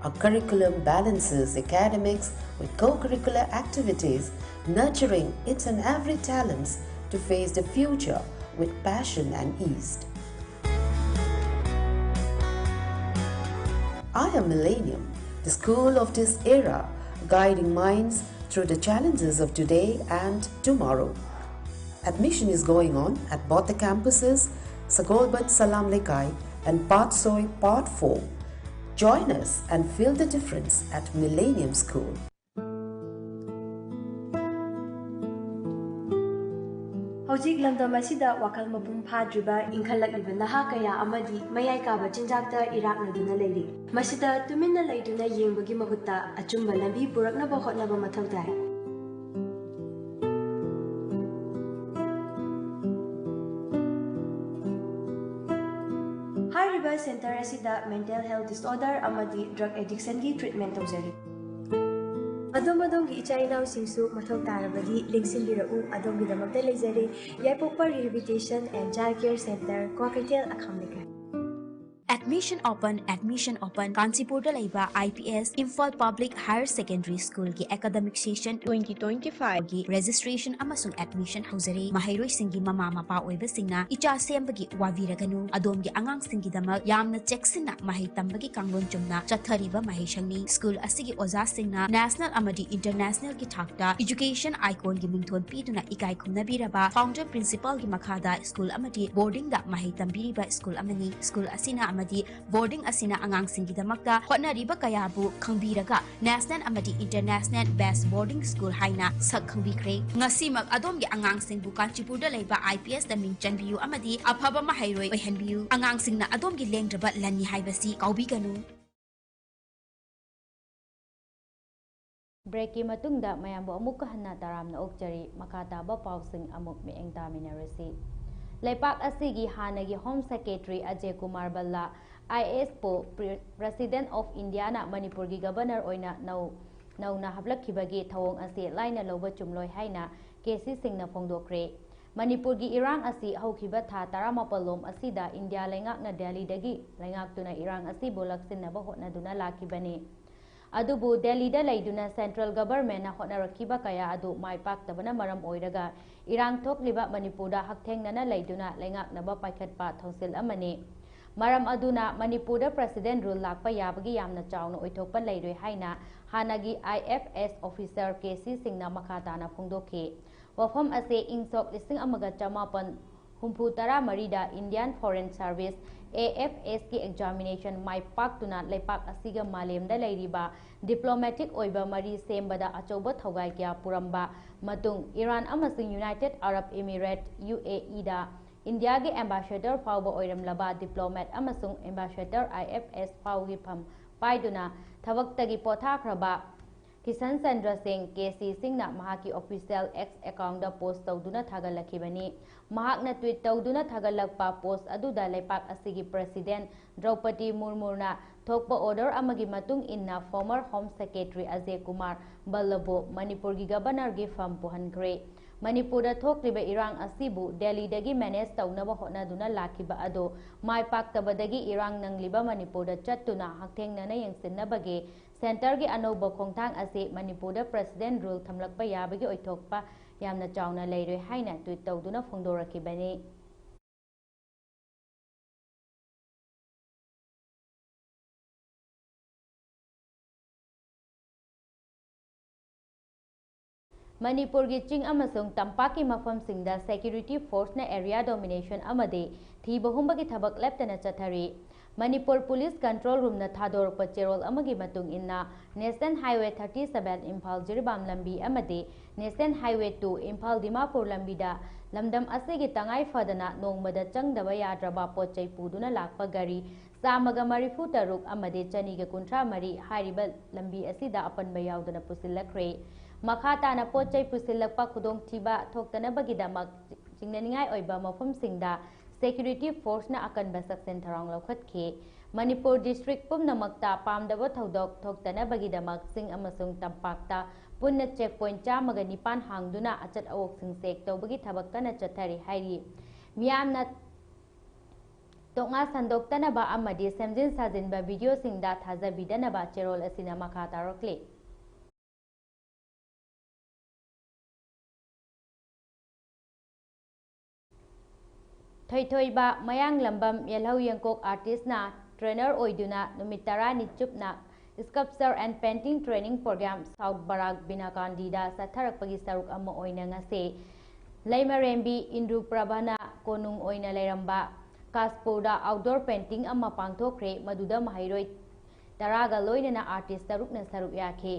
Our curriculum balances academics with co-curricular activities, nurturing each and every talents to face the future with passion and ease. I am Millennium, the school of this era, guiding minds through the challenges of today and tomorrow. Admission is going on at both the campuses, Sagolband Salam Lekai and Patsoi Part four. Join us and feel the difference at Millennium School. ꯍꯧꯖꯤꯛ ꯂꯝꯗꯝ ꯑꯁꯤꯗ ꯋꯥꯈꯜ ꯃꯄꯨꯡ ꯐꯥꯗ꯭ꯔꯤꯕ ꯏꯟꯈꯠꯂꯛꯂꯤꯕ ꯅꯍꯥ ꯀꯌꯥ ꯑꯃꯗꯤ ꯃꯌꯥꯏ ꯀꯥꯕ ꯆꯤꯟꯖꯥꯛꯇ ꯏꯔꯥꯛꯅꯗꯨꯅ ꯂꯩꯔꯤ꯫ ꯃꯁꯤꯗ ꯇꯨꯃꯤꯟꯅ ꯂꯩꯗꯨꯅ ꯌꯦꯡꯕꯒꯤ ꯃꯍꯨꯠꯇ ꯑꯆꯨꯝꯕ ꯂꯝꯕꯤ ꯄꯨꯔꯛꯅꯕ ꯍꯣꯠꯅꯕ ꯃꯊꯧ ꯇꯥꯏ꯫ ꯍꯥꯏꯔꯤꯕ ꯁꯦꯟꯇꯔ ꯑꯁꯤꯗ mental health disorder ꯑꯃꯗꯤ drug addiction ꯒꯤ treatment ꯇꯧꯖꯔꯤ꯫ ꯑꯗꯣꯝ ꯑꯗꯣꯝꯒꯤ ꯏꯆꯥ ꯏꯅꯥꯎꯁꯤꯡꯁꯨ ꯃꯊꯧ ꯇꯥꯔꯕꯗꯤ ꯂꯦꯡꯁꯤꯟꯕꯤꯔꯛꯎ, ꯑꯗꯣꯝꯒꯤꯗꯃꯛꯇ ꯂꯩꯖꯔꯦ ꯌꯥꯏꯄꯣꯛꯄ Rehabilitation and Child Care Center, Kwakeithel, ꯑꯈꯥꯝ ꯂꯩꯀꯥꯏ꯫ Admission open, admission open. ꯀꯥꯟꯆꯤꯄꯨꯔꯗ ꯂꯩꯕ I P S Imphal Public Higher Secondary School ꯒꯤ academic session twenty twenty-five ꯒꯤ registration ꯑꯃꯁꯨꯡ admission ꯍꯧꯖꯔꯦ꯫ ꯃꯍꯩꯔꯣꯏꯁꯤꯡꯒꯤ ꯃꯃꯥ ꯃꯄꯥ ꯑꯣꯏꯕꯁꯤꯡꯅ ꯏꯆꯥ ꯁꯦꯝꯕꯒꯤ ꯋꯥꯕꯤꯔꯒꯅꯨ꯫ ꯑꯗꯣꯝꯒꯤ ꯑꯉꯥꯡꯁꯤꯡꯒꯤꯗꯃꯛ ꯌꯥꯝꯅ ꯆꯦꯛꯁꯤꯟꯅ ꯃꯍꯩ ꯇꯝꯕꯒꯤ ꯀꯥꯡꯂꯣꯟ ꯆꯨꯝꯅ ꯆꯠꯊꯔꯤꯕ ꯃꯍꯩꯁꯪꯅꯤ꯫ School ꯑꯁꯤꯒꯤ ꯑꯣꯖꯥꯁꯤꯡꯅ national ꯑꯃꯗꯤ international ꯒꯤ ꯊꯥꯛꯇ education icon ꯒꯤ ꯃꯤꯡꯊꯣꯟ ꯄꯤꯗꯨꯅ ꯏꯀꯥꯏ ꯈꯨꯝꯅꯕꯤꯔꯕ founder principal ꯒꯤ ꯃꯈꯥꯗ school ꯑꯃꯗꯤ boarding ꯗ ꯃꯍꯩ ꯇꯝꯕꯤꯔꯤꯕ school ꯑꯃꯅꯤ꯫ School ꯑꯁꯤꯅ ꯑꯃꯗꯤ boarding ꯑꯁꯤꯅ ꯑꯉꯥꯡꯁꯤꯡꯒꯤꯗꯃꯛꯇ ꯍꯣꯠꯅꯔꯤꯕ ꯀꯌꯥꯕꯨ ꯈꯪꯕꯤꯔꯒ national ꯑꯃꯗꯤ international best boarding school ꯍꯥꯏꯅ ꯁꯛ ꯈꯪꯕꯤꯈ꯭ꯔꯦ꯫ ꯉꯁꯤꯃꯛ ꯑꯗꯣꯝꯒꯤ ꯑꯉꯥꯡꯁꯤꯡꯕꯨ ꯀꯥꯟꯆꯤꯄꯨꯔꯗ ꯂꯩꯕ I P S ꯇ ꯃꯤꯡ ꯆꯟꯕꯤꯌꯨ ꯑꯃꯗꯤ ꯑꯐꯕ ꯃꯍꯩꯔꯣꯏ ꯑꯣꯏꯍꯟꯕꯤꯌꯨ꯫ ꯑꯉꯥꯡꯁꯤꯡꯅ ꯑꯗꯣꯝꯒꯤ ꯂꯦꯡꯗ꯭ꯔꯕ ꯂꯟꯅꯤ ꯍꯥꯏꯕꯁꯤ ꯀꯥꯎꯕꯤꯒꯅꯨ꯫ Break ꯀꯤ ꯃꯇꯨꯡꯗ ꯃꯌꯥꯝꯕꯨ ꯑꯃꯨꯛꯀ ꯍꯟꯅ ꯇꯔꯥꯝꯅ ꯑꯣꯛꯆꯔꯤ꯫ ꯃꯈꯥ ꯇꯥꯕ ꯄꯥꯎꯁꯤꯡ ꯑꯃꯨꯛ ꯃꯤꯠꯌꯦꯡ ꯇꯥꯃꯤꯟꯅꯔꯁꯤ꯫ ꯂꯩꯄꯥꯛ ꯑꯁꯤꯒꯤ ꯍꯥꯟꯅꯒꯤ Home Secretary ꯑꯖꯦ Kumar ꯕꯜꯂꯥ, I A S ꯄꯨ Pre-, President of India ꯅ ꯃꯅꯤꯄꯨꯔꯒꯤ Governor ꯑꯣꯏꯅ ꯅꯧ-, ꯅꯧꯅ ꯍꯥꯞꯂꯛꯈꯤꯕꯒꯤ ꯊꯧꯑꯣꯡ ꯑꯁꯤ ꯂꯥꯏꯅ ꯂꯧꯕ ꯆꯨꯝꯂꯣꯏ ꯍꯥꯏꯅ K C ꯁꯤꯡꯅ ꯐꯣꯡꯗꯣꯛꯈ꯭ꯔꯦ꯫ ꯃꯅꯤꯄꯨꯔꯒꯤ ꯏꯔꯥꯡ ꯑꯁꯤ ꯍꯧꯈꯤꯕ ꯊꯥ ꯇꯔꯥꯃꯥꯄꯜ ꯂꯣꯝ ꯑꯁꯤꯗ ꯏꯟꯗꯤꯌꯥ ꯂꯩꯉꯥꯛꯅ ꯗꯦꯜꯂꯤꯗꯒꯤ ꯂꯩꯉꯥꯛꯇꯨꯅ ꯏꯔꯥꯡ ꯑꯁꯤꯕꯨ ꯂꯥꯛꯁꯤꯟꯅꯕ ꯍꯣꯠꯅꯗꯨꯅ ꯂꯥꯛꯈꯤꯕꯅꯤ꯫ ꯑꯗꯨꯕꯨ ꯗꯦꯜꯂꯤꯗ ꯂꯩꯗꯨꯅ central government ꯅ ꯍꯣꯠꯅꯔꯛꯈꯤꯕ ꯀꯌꯥ ꯑꯗꯨ ꯃꯥꯏ ꯄꯥꯛꯇꯕꯅ ꯃꯔꯝ ꯑꯣꯏꯔꯒ ꯏꯔꯥꯡ ꯊꯣꯛꯂꯤꯕ ꯃꯅꯤꯄꯨꯔꯗ ꯍꯛꯊꯦꯡꯅꯅ ꯂꯩꯗꯨꯅ ꯂꯩꯉꯥꯛꯅꯕ ꯄꯥꯏꯈꯠꯄ ꯊꯧꯁꯤꯜ ꯑꯃꯅꯤ꯫ ꯃꯔꯝ ꯑꯗꯨꯅ ꯃꯅꯤꯄꯨꯔꯗ President rule ꯂꯥꯛꯄ ꯌꯥꯕꯒꯤ ꯌꯥꯝꯅ ꯆꯥꯎꯅ ꯑꯣꯏꯊꯣꯛꯄ ꯂꯩꯔꯣꯏ ꯍꯥꯏꯅ ꯍꯥꯟꯅꯒꯤ I F S officer K C ꯁꯤꯡꯅ ꯃꯈꯥ ꯇꯥꯅ ꯐꯣꯡꯗꯣꯛꯈꯤ꯫ ꯋꯥꯐꯝ ꯑꯁꯤ ꯏꯪ ꯁꯣꯛ ꯂꯤꯁꯤꯡ ꯑꯃꯒ ꯆꯃꯥꯄꯟ ꯍꯨꯝꯐꯨ ꯇꯔꯥ ꯃꯔꯤꯗ Indian Foreign Service, A F S ꯀꯤ examination ꯃꯥꯏ ꯄꯥꯛꯇꯨꯅ ꯂꯩꯄꯥꯛ ꯑꯁꯤꯒ ꯃꯥꯂꯦꯝꯗ ꯂꯩꯔꯤꯕ diplomatic ꯑꯣꯏꯕ ꯃꯔꯤ ꯁꯦꯝꯕꯗ ꯑꯆꯧꯕ ꯊꯧꯒꯥꯏ ꯀꯌꯥ ꯄꯨꯔꯝꯕ ꯃꯇꯨꯡ, ꯏꯔꯥꯟ ꯑꯃꯁꯨꯡ United Arab Emirates, U A E ꯗ ꯏꯟꯗꯤꯌꯥꯒꯤ ambassador ꯐꯥꯎꯕ ꯑꯣꯏꯔꯝꯂꯕ diplomat ꯑꯃꯁꯨꯡ ambassador I F S ꯐꯥꯎꯒꯤ ꯐꯝ ꯄꯥꯏꯗꯨꯅ ꯊꯕꯛꯇꯒꯤ ꯄꯣꯊꯥꯈ꯭ꯔꯕ ꯀꯤꯁꯟ ꯆꯟꯗ꯭ꯔ ꯁꯤꯡ, K C ꯁꯤꯡꯅ ꯃꯍꯥꯛꯀꯤ official X account ꯗ post ꯇꯧꯗꯨꯅ ꯊꯥꯒꯠꯂꯛꯈꯤꯕꯅꯤ꯫ ꯃꯍꯥꯛꯅ tweet ꯇꯧꯗꯨꯅ ꯊꯥꯒꯠꯂꯛꯄ post ꯑꯗꯨꯗ ꯂꯩꯄꯥꯛ ꯑꯁꯤꯒꯤ President ꯗ꯭ꯔꯧꯄꯗꯤ ꯃꯨꯔꯃꯨꯅ ꯊꯣꯛꯄ order ꯑꯃꯒꯤ ꯃꯇꯨꯡ ꯏꯟꯅ former Home Secretary ꯑꯖꯦ ꯀꯨꯃꯥꯔ ꯚꯜꯂꯕꯨ ꯃꯅꯤꯄꯨꯔꯒꯤ Governor ꯒꯤ ꯐꯝ ꯄꯨꯍꯟꯈ꯭ꯔꯦ꯫ ꯃꯅꯤꯄꯨꯔꯗ ꯊꯣꯛꯂꯤꯕ ꯏꯔꯥꯡ ꯑꯁꯤꯕꯨ ꯗꯦꯜꯂꯤꯗꯒꯤ ꯃꯦꯅꯦꯖ ꯇꯧꯅꯕ ꯍꯣꯠꯅꯗꯨꯅ ꯂꯥꯛꯈꯤꯕ ꯑꯗꯨ ꯃꯥꯏ ꯄꯥꯛꯇꯕꯗꯒꯤ ꯏꯔꯥꯡ ꯅꯪꯂꯤꯕ ꯃꯅꯤꯄꯨꯔꯗ ꯆꯠꯇꯨꯅ ꯍꯛꯊꯦꯡꯅꯅ ꯌꯦꯡꯁꯤꯟꯅꯕꯒꯤ ꯁꯦꯟꯇꯔꯒꯤ ꯑꯅꯧꯕ ꯈꯣꯡꯊꯥꯡ ꯑꯁꯤ ꯃꯅꯤꯄꯨꯔꯗ ꯄ꯭ꯔꯦꯁꯤꯗꯦꯟ ꯔꯨꯜ ꯊꯝꯂꯛꯄ ꯌꯥꯕꯒꯤ ꯑꯣꯏꯊꯣꯛꯄ ꯌꯥꯝꯅ ꯆꯥꯎꯅ ꯂꯩꯔꯦ ꯍꯥꯏꯅ ꯇ꯭ꯋꯤꯠ ꯇꯧꯗꯨꯅ ꯐꯣꯡꯗꯣꯔꯛꯈꯤꯕꯅꯤ꯫ ꯃꯅꯤꯄꯨꯔꯒꯤ ꯆꯤꯡ ꯑꯃꯁꯨꯡ ꯇꯝꯄꯥꯛꯀꯤ ꯃꯐꯝꯁꯤꯡꯗ ꯁꯦꯀ꯭ꯌꯨꯔꯤꯇꯤ ꯐꯣꯔꯁꯅ ꯑꯦꯔꯤꯌꯥ ꯗꯣꯃꯤꯅꯦꯁꯟ ꯑꯃꯗꯤ ꯊꯤꯕ ꯍꯨꯝꯕꯒꯤ ꯊꯕꯛ ꯂꯦꯞꯇꯅ ꯆꯠꯊꯔꯤ꯫ ꯃꯅꯤꯄꯨꯔ ꯄꯨꯂꯤꯁ ꯀꯟꯇ꯭ꯔꯣꯜ ꯔꯨꯝꯅ ꯊꯥꯗꯣꯔꯛꯄ ꯆꯦꯔꯣꯜ ꯑꯃꯒꯤ ꯃꯇꯨꯡ ꯏꯟꯅ, national highway thirty seven Imphal Jiribam ꯂꯝꯕꯤ ꯑꯃꯗꯤ national highway two Imphal Dimapur ꯂꯝꯕꯤꯗ ꯂꯝꯗꯝ ꯑꯁꯤꯒꯤ ꯇꯉꯥꯏ ꯐꯗꯅ ꯅꯣꯡꯃꯗ ꯆꯪꯗꯕ ꯌꯥꯗ꯭ꯔꯕ ꯄꯣꯠ ꯆꯩ ꯄꯨꯗꯨꯅ ꯂꯥꯛꯄ ꯒꯥꯔꯤ ꯆꯥꯝꯃꯒ ꯃꯔꯤꯐꯨ ꯇꯔꯨꯛ ꯑꯃꯗꯤ ꯆꯅꯤꯒ ꯀꯨꯟꯊ꯭ꯔꯥ ꯃꯔꯤ ꯍꯥꯏꯔꯤꯕ ꯂꯝꯕꯤ ꯑꯁꯤꯗ ꯑꯄꯟꯕ ꯌꯥꯎꯗꯅ ꯄꯨꯁꯤꯜꯂꯛꯈ꯭ꯔꯦ꯫ ꯃꯈꯥ ꯇꯥꯅ ꯄꯣꯠ ꯆꯩ ꯄꯨꯁꯤꯜꯂꯛꯄ ꯈꯨꯗꯣꯡꯊꯤꯕ ꯊꯣꯛꯇꯅꯕꯒꯤꯗꯃꯛ ꯆꯤꯡꯅꯅꯤꯡꯉꯥꯏ ꯑꯣꯏꯕ ꯃꯐꯝꯁꯤꯡꯗ ꯁꯦꯀ꯭ꯌꯨꯔꯤꯇꯤ ꯐꯣꯔꯁꯅ ꯑꯀꯟꯕ ꯆꯦꯛꯁꯤꯟ ꯊꯧꯔꯥꯡ ꯂꯧꯈꯠꯈꯤ꯫ ꯃꯅꯤꯄꯨꯔ ꯗꯤꯁꯇ꯭ꯔꯤꯛ ꯄꯨꯝꯅꯃꯛꯇ ꯄꯥꯝꯗꯕ ꯊꯧꯗꯣꯛ ꯊꯣꯛꯇꯅꯕꯒꯤꯗꯃꯛ ꯆꯤꯡ ꯑꯃꯁꯨꯡ ꯇꯝꯄꯥꯛꯇ ꯄꯨꯟꯅ ꯆꯦꯛ ꯄꯣꯏꯟ ꯆꯥꯝꯃꯒ ꯅꯤꯄꯥꯟ ꯍꯥꯡꯗꯨꯅ ꯑꯆꯠ ꯑꯋꯣꯛꯁꯤꯡ ꯆꯦꯛ ꯇꯧꯕꯒꯤ ꯊꯕꯛ ꯀꯟꯅ ꯆꯠꯊꯔꯤ ꯍꯥꯏꯔꯤ꯫ ꯃꯤꯌꯥꯝꯅ ꯇꯣꯉꯥꯟ ꯁꯟꯗꯣꯛꯇꯅꯕ ꯑꯃꯗꯤ ꯁꯦꯝꯖꯤꯟ ꯁꯥꯖꯤꯟꯕ ꯚꯤꯗꯤꯑꯣꯁꯤꯡꯗ ꯊꯥꯖꯕꯤꯗꯅꯕ ꯆꯦꯔꯣꯜ ꯑꯁꯤꯅ ꯃꯈꯥ ꯇꯥꯔꯛꯂꯤ꯫ ꯊꯣꯏꯊꯣꯏꯕ ꯃꯌꯥꯡꯂꯝꯕꯝ ꯌꯦꯜꯍꯧ ꯌꯦꯡꯀꯣꯛ ꯑꯥꯔꯇꯤꯁꯅ ꯇ꯭ꯔꯦꯅꯔ ꯑꯣꯏꯗꯨꯅ ꯅꯨꯃꯤꯠ ꯇꯔꯥꯅꯤ ꯆꯨꯞꯅ Sculpture and Painting Training Program South ꯕꯔꯥꯛ ꯕꯤꯅꯥꯀꯥꯟꯗꯤꯗ ꯆꯠꯊꯔꯛꯄꯒꯤ ꯁꯔꯨꯛ ꯑꯃ ꯑꯣꯏꯅ ꯉꯁꯤ ꯂꯩꯃꯔꯦꯝꯕꯤ ꯏꯟꯗ꯭ꯔꯨ ꯄ꯭ꯔꯚꯅ ꯀꯣꯅꯨꯡ ꯑꯣꯏꯅ ꯂꯩꯔꯝꯕ ꯀꯥꯁꯄꯨꯔꯗ outdoor painting ꯑꯃ ꯄꯥꯡꯊꯣꯛꯈ꯭ꯔꯦ, ꯃꯗꯨꯗ ꯃꯍꯩꯔꯣꯏ ꯇꯔꯥꯒ ꯂꯣꯏꯅꯅ ꯑꯥꯔꯇꯤꯁ ꯇꯔꯨꯛꯅ ꯁꯔꯨꯛ ꯌꯥꯈꯤ꯫